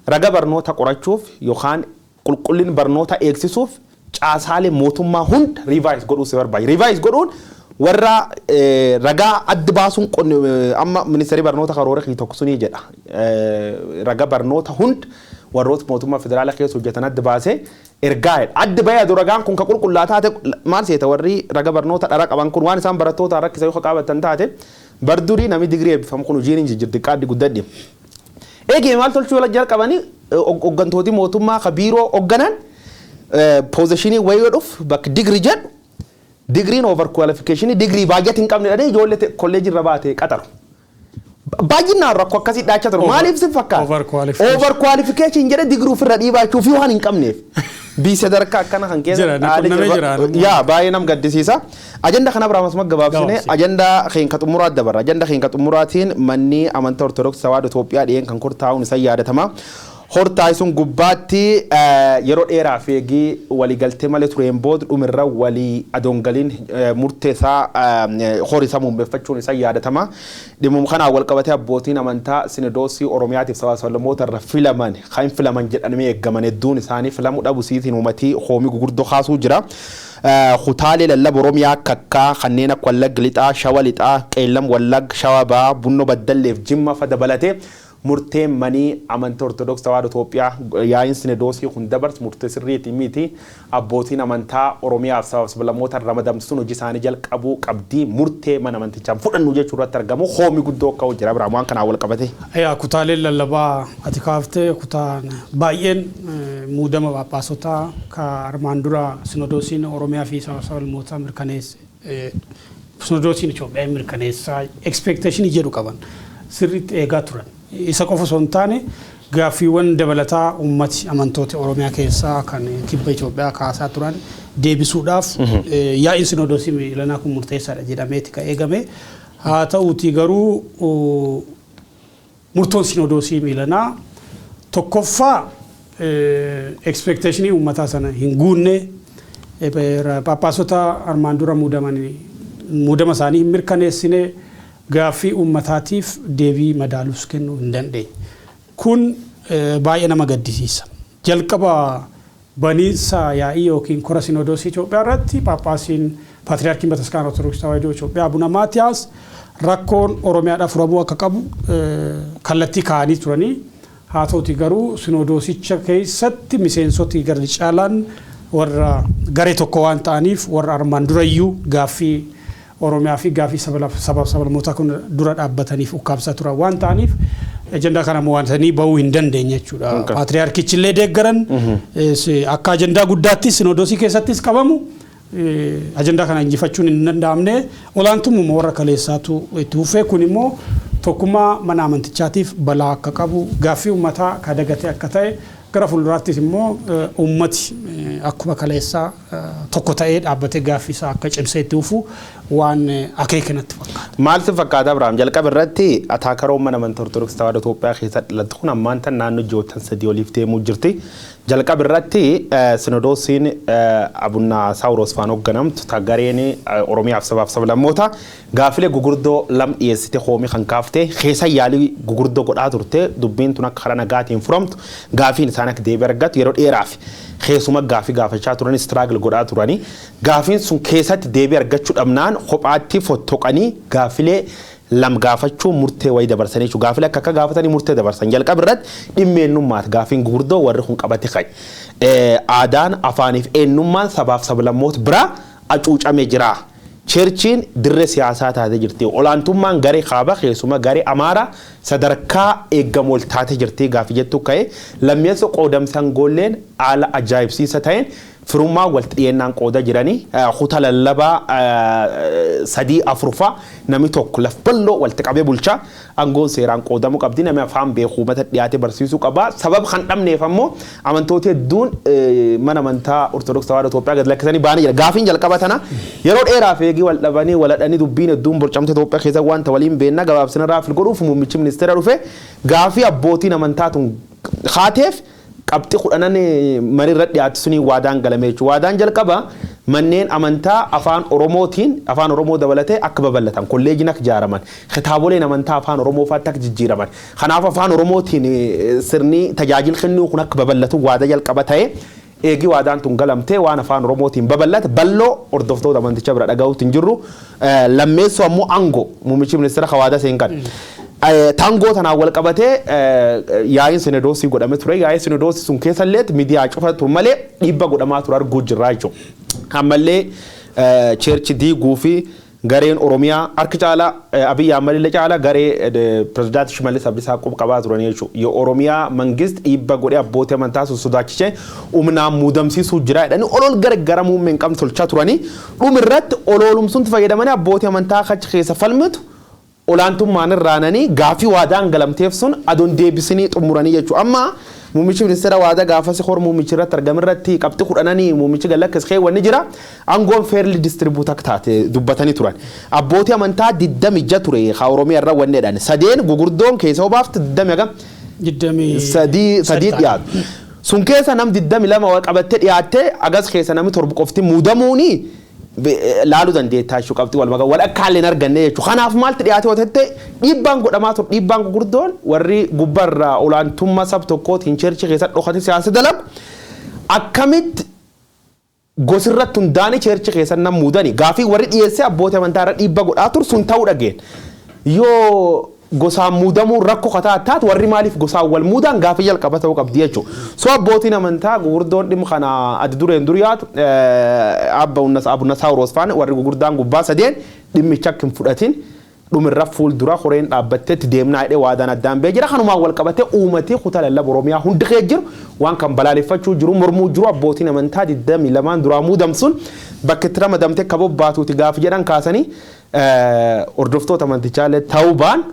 Raga barnoota qorachuuf yookaan qulqullina barnoota eegsisuuf caasaalee mootummaa hunda revise godhuu si barbaada. Revise godhuun warra ragaa adda baasuun amma ministeerri barnoota karoora tokko sunii jedha. Raga barnoota hunda warroota mootummaa federaalaa keessa hojjetan adda baasee ergaa jedha. Adda bahee aduu ragaan kun ka qulqullaa taate maal seeta? Warri raga barnoota dhara qaban kun waan isaan barattoota rakkisa yoo qaabatan taate, bar durii namni digirii eebbifamu kun hojiin hin jijjiirti qaaddi guddadhi. Eegee maal tolchuu jalqabanii, hooggantooti mootummaa ka biiroo hoogganan positionii wayii yoo dhufu bakka digirii jedhu digiriin over qualification, digirii baay'ate hin qabne dhadhee ijoollee kolleejii irra baate qaxaru. Baay'inaan rakkoo akkasii dhaachaa turu. Maaliif si fakkaata? Overqualification. Over qualification jedhee digirii ofirra dhiibaachuu fi waan hin qabneef. Bii sadarkaa akkana kan keessa. Jira, na qunnamee jira. Yaa, baay'ee nam gaddisiisa. Ajanda kana biraa asuma gabaabsine Gabaabsi. ajanda keenya xumuraa dabarra. Ajanda keenya xumuraatiin manni amantaa Ortodoksii Tawaahidoo Itoophiyaa dhiyeen kan kortaa'uun isa yaadatama. Hortaa'e sun gubbaatti yeroo dheeraaf eegii waliigaltee malee tureen booda dhumirra walii adoongaliin murteessaa horii isaa muummeeffachuun isa yaadatama. Dhimma kanaan wal qabatee abbootiin amantaa Sinodoosii Oromiyaatiif sabaa sablammoota irra filaman kan filaman jedhamee eeggaman hedduun isaanii filamuu dhabu siitiin uummatii hoomii gurguddoo kaasuu jira. Kutaalee lallaba Oromiyaa kakkaa kanneen akka Wallagga Lixaa, Shawa Lixaa, Qeellam Wallagga, Shawa Bahaa, Bunnoo Baddalleef Jimma fa dabalatee Murteen manii amantii Ortodoksii Tawaahidoo Itoophiyaa yaa'iin Sinodoosii kun dabarsu murtee sirriitii miti. Abbootiin amantaa Oromiyaaf sabab sablammoota ramadamsuun hojii isaanii jalqabuu qabdii, murtee mana amantichaan fudhannu jechuu irratti argamu. Hoomi guddoo akka jira Abiraam waan kanaan wal qabate. Yaa, kutaaleen lallabaa ati kaaftee, kutaan baay'een muudama Phaaphaasotaa ka armaan dura Sinodoosiin Oromiyaa fi sabab sablammoota mirkaneesse, Sinodoosiin Itoophiyaa mirkaneessaa expectation jedhu qaban sirriitti eegaa turan. Isa qofa osoo hin taane, gaaffiiwwan dabalataa uummati amantoota Oromiyaa keessaa kan kibba Itoophiyaa kaasaa turan deebisuudhaaf yaa'iin Sinodoosii miilanaa kun murteessaadha jedhameeti kan eegame. Haa ta'uutii garuu murtoon Sinodoosii miilanaa tokkoffaa expectation uummataa sana hin guunne. Phaaphaasota armaan dura muudaman muudama isaanii hin mirkaneessine, gaaffii uummataatiif deebii madaalus kennuu hin dandeenye. Kun baay'ee nama gaddisiisa. Jalqaba baniinsa yaa'ii yookiin kora Sinodoosii Itoophiyaa irratti Phaaphaasiin Paatriyaarkiin Bataskaana Ortodoksii Tawaahidoo Itoophiyaa Abuna Maatiyaas rakkoon Oromiyaadhaaf furamuu akka qabu kallattii kaa'anii turanii. Haa ta'uti garuu Sinodoosicha keessatti miseensoti garri caalaan warra garee tokko waan ta'aniif, warra armaan durayyuu gaaffii Oromiyaa fi gaaffii sabaaf sablammootaa kun dura dhaabbataniif ukkaamsaa turan waan ta'aniif, ajandaa kana mo'atanii bahuu hin dandeenye jechuudha. Paatriyaarkichi illee deeggaran akka ajandaa guddaattis Sinodoosii keessattis qabamu ajandaa kana injifachuun hin danda'amne. Olaantummaa warra kaleessaatu itti fufee. Kun immoo tokkummaa mana amantichaatiif balaa akka qabu, gaaffii uummataa ka dagate akka ta'e, gara fuulduraattis immoo uummati akkuma kaleessaa tokko ta'ee dhaabbatee gaaffii isaa akka cimsee itti fufu waan akeeka natti fakkaata. Maaltu fakkaata Abiraam? Jalqaba irratti ataakaroon mana amantaa Ortodoksii Tawaahidoo Itoophiyaa keessatti dhalate kun ammaan tan naannoo ji'oottan 3 oliif deemuu jirti. Jalqaba irratti Sinodoosiin Abuna Saawuroos faan hoogganamtu ta gareen Oromiyaaf sabaaf sablammoota gaafilee gugurdoo lam dhiyeessite, hoomii kan kaaftee keessa yaalii gugurdoo godhaa turte, dubbiin tun akka karaa nagaatiin furamtu, gaafiin isaan akka deebii argatu yeroo dheeraaf keessuma gaafii gaafachaa turan, struggle godhaa turanii, gaafiin sun keessatti deebii argachuu dhabnaan kophaatti fottoqanii gaafilee lam gaafachuu murtee wayii dabarsanii jechuudha. Gaafilee akka akka gaafatanii murtee dabarsan. Jalqaba irratti dhimma eenyummaati gaafiin gurguddoo warri kun qabate ka'e. Aadaan, afaaniif eenyummaan sabaaf sablammoota biraa hacuucamee jira. Churchiin dirree siyaasaa taatee jirti. Olaantummaan garee kaaba, keessuma garee Amaaraa, sadarkaa eeggamu ol taatee jirti gaafii jettu ka'e. Lammeessoo qoodamsaan goolleen haala ajaa'ibsiisa ta'een firummaa walitti dhiyeennaan qooda jiranii, kutaa lallabaa sadii afurfaa namni tokko laf bal'oo walitti qabee bulchaa, aangoon seeraan qoodamuu qabdi, namni afaan beeku uummata dhiyaatee barsiisuu qaba. Sababa kan dhabneef ammoo amantoota hedduun mana amantaa Ortodoksii Tawaahidoo Itoophiyaa gad lakkisanii ba'anii jira. Gaafiin jalqaba tana. Yeroo dheeraaf eegii wal dhabanii waladhanii dubbiin hedduun borcamte Itoophiyaa keessa wanta waliin beennaa. Gabaabsina irraa godhuuf muummichi ministeera dhufe gaafii abbootiin amantaa tun haateef qabxii 10n mariirra dhiyaatu sunii waadaan galame jechuudha. Waadaan jalqaba manneen amantaa afaan Oromootiin, afaan Oromoo dabalatee akka babal'atan, kolleejiin akka ijaaraman, kitaaboleen amantaa afaan Oromoo fa'aatti akka jijjiiraman. Kanaaf afaan Oromootiin sirni tajaajila kennuu kun akka babal'atu waada jalqaba ta'e. Eegii waadaan tun galamtee waan afaan Oromootiin babal'ate bal'oo hordoftoota amantichaa bira dhaga'uutti hin jirru. Lammeessoo ammoo aangoo muummichi ministeera kawaada seenkan. Taangoo tanaan wal qabatee yaa'iin Sinodoosii godhame ture. Yaa'iin Sinodoosii sun keessallee miidiyaa cufa ture malee dhiibba godhamaa ture arguu jirra jechuudha. Ammallee church diiguu fi gareen Oromiyaa harki caalaa Abiyyi Ahmad illee caalaa garee pirezidaantii Shimallis Abdiisaa quba qabaa turan jechuudha. የኦሮሚያ መንግስት dhiibba godhee abbootii amantaa sun sodaachisee humnaan muudamsiisuu jira jedhanii olol gargara muummee hin qabne tolchaa turanii, dhumirratti oloolumsuun fayyadamanii abbootii amantaa achi keessa falmitu olaantummaan irraananii gaafii waadaan galamteef sun adoon deebisinii xumuranii jechuudha. Amma muummichi ministeera waada gaafas hor muummichi irratti argame irratti qabxii 10nii muummichi galakkis wanni jira, aangoon fairly distribute akka taate dubbatanii turan. Abbootii amantaa 26 ture haa Oromiyaa irra wanni jedhan sadeen gugurdoon keessa obaaftu diddami hagam? 3 dhiyaatu. Sun keessa nam 22 wal qabattee dhiyaattee agas keessa namni 7 qofti muudamuuni laaluu dandeettaa jechuu, qabxii wal makaa wal akka haalli hin arganne jechuudha. Kanaaf maaltu dhiyaate yoo ta'e, dhiibbaan godhamaa ture, dhiibbaan gurguddoon warri gubbaarraa olaantummaa sab tokkootiin church keessatti dhokate siyaasa dalagu akkamitti gosirratti hundaanii church keessatti nam muudanii gaafii warri dhiyeessee abbootii amantaa irra dhiibbaa godhaa ture sun ta'uu dhageen. Yoo Gosaan muudamuun rakkoo kataa taatu, warri maaliif gosaan wal muudaan gaafii jalqaba ta'uu qabdi jechuudha. So abbootiin amantaa gurguddoon dhimma kana adda dureen duriyaatu abba Abuna Saawuroos faana warri gurguddaan gubbaa sadeen dhimmicha akka hin fudhatin dhumirra fuuldura horeen dhaabbatteetti deemnaa jedhee waadaan addaan ba'ee jira. Kanumaan wal qabatee uummatee kutaa lallaba Oromiyaa hundi kee jiru waan kan balaaleffachuu jiru, mormuu jiru. Abbootiin amantaa 22 duraa muudamsuun bakka itti ramadamte akka bobbaatuuti gaafi jedhan kaasanii, hordoftoota amantichaallee ta'uu baan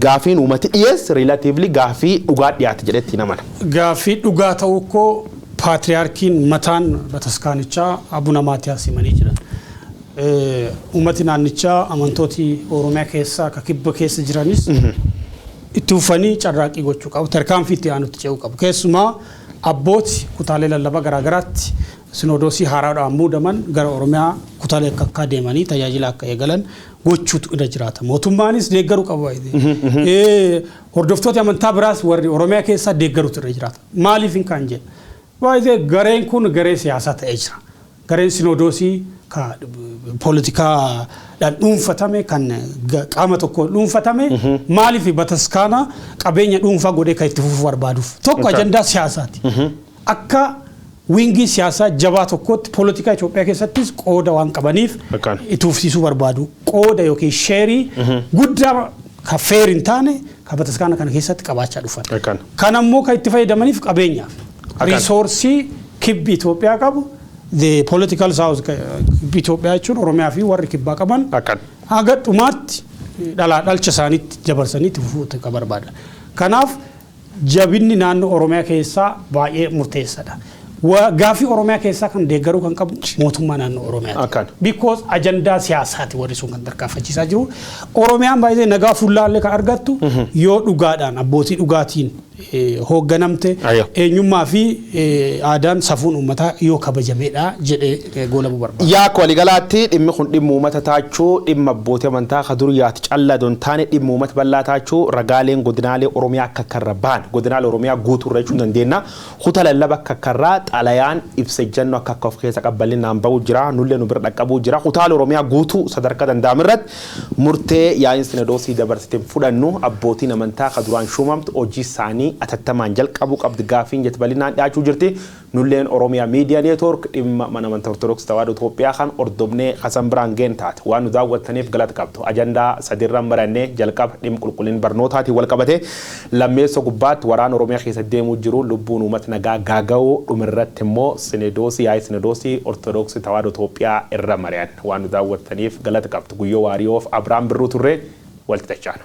gaafiin uummati dhiyeesse relatively gaafii dhugaa dhiyaate jedhetti namana. Gaaffii dhugaa ta'uu koo paatriyaarkiin mataan bataskaanichaa Abuna Maatiyaas himanii jiran. Uummati naannichaa, amantooti Oromiyaa keessa akka kibba keessa jiranis itti ufanii carraaqqii gochuu qabu. Tarkaanfii itti aanutti ce'uu qabu. Keessumaa abbooti kutaalee lallabaa garaagaraatti sinodoosii haaraadhaan muudaman gara Oromiyaa kutaalee akka akkaa deemanii tajaajila akka eegalan gochuutu irra jiraata. Mootummaanis deeggaruu qaba. Hordoftooti amantaa biraas warri Oromiyaa keessaa deeggaruutu irra jiraata. Maaliif hin kan jedhu? Baay'ee gareen kun garee siyaasaa ta'ee jira. Gareen sinodoosii ka poolitikaadhaan dhuunfatame, kan qaama tokko dhuunfatame, maaliif bataskaana qabeenya dhuunfaa godhee kan itti fufuu barbaaduuf. Tokko ajandaa siyaasaati. Akka wingii siyaasaa jabaa tokkotti poolitikaa Itoophiyaa keessattis qooda waan qabaniif itti fufsiisuu barbaadu. Qooda yookiin share guddaa ka fair hin taane ka bataskaana kana keessatti qabaachaa dhufan. Kan ammoo kan itti fayyadamaniif qabeenyaaf. Resource kibbi Itoophiyaa qabu, the political south, kibbi Itoophiyaa jechuun Oromiyaa fi warri kibbaa qaban haga dhumaatti dhalaa dhalcha isaaniitti dabarsanii itti fufuu kan barbaadan. Kanaaf jabinni naannoo Oromiyaa keessaa baay'ee murteessaadha. Gaafii Oromiyaa keessaa kan deeggaruu kan qabu mootummaa naannoo Oromiyaati. Because ajandaa siyaasaati warri sun kan tarkaanfachiisaa jiru. Oromiyaan baay'ee nagaa fuullaallee kan argattu yoo dhugaadhaan abbootii dhugaatiin hoogganamte, eenyummaa fi aadaan safuun uummataa yoo kabajameedha jedhee goolabuu barbaada. Yaa, akka waliigalaatti dhimmi kun dhimma uummata taachuu, dhimma abbootii amantaa ka duriyyaati callaa don taane, dhimma uummata bal'aa taachuu ragaaleen godinaalee Oromiyaa akka karra bahan, godinaalee Oromiyaa guutuurra jechuun dandeenya. Kuta lallaba akka karraa xalayaan ibsa ejjennoo akka akka of keessa qabballinaan bahuu jira, nullee nu bira dhaqqabuu jira. Kutaalee Oromiyaa guutuu sadarkaa danda'ame irratti murtee yaa'iin sinodoosii dabarsiteen fudhannu, abbootiin amantaa ka duraan shuumamtu hojii isaanii atattamaan jalqabuu qabdi gaafiin jetti bal'inaan dhiyaachuu jirti. Nulleen Oromiyaa Miidiyaa Network dhimma mana amantaa Ortodoksii Tawaahidoo Itoophiyaa kan hordofnee kasan biraan geen taate. Waan nu daawwattaniif galata qabdu. Ajandaa sadirran barannee jalqaba dhimma qulqullina barnootaatiin wal qabate, lammeessa gubbaatti waraana Oromiyaa keessa deemuu jiru lubbuun uummata nagaa gaaga'uu, dhumirratti immoo sinedoosii yaa'ii sinedoosii Ortodoksii Tawaahidoo Itoophiyaa irra mari'an. Waan nu daawwattaniif galata qabdu. Guyyoo Waariyoof Abiraan Birruu turre, walitti dachaana.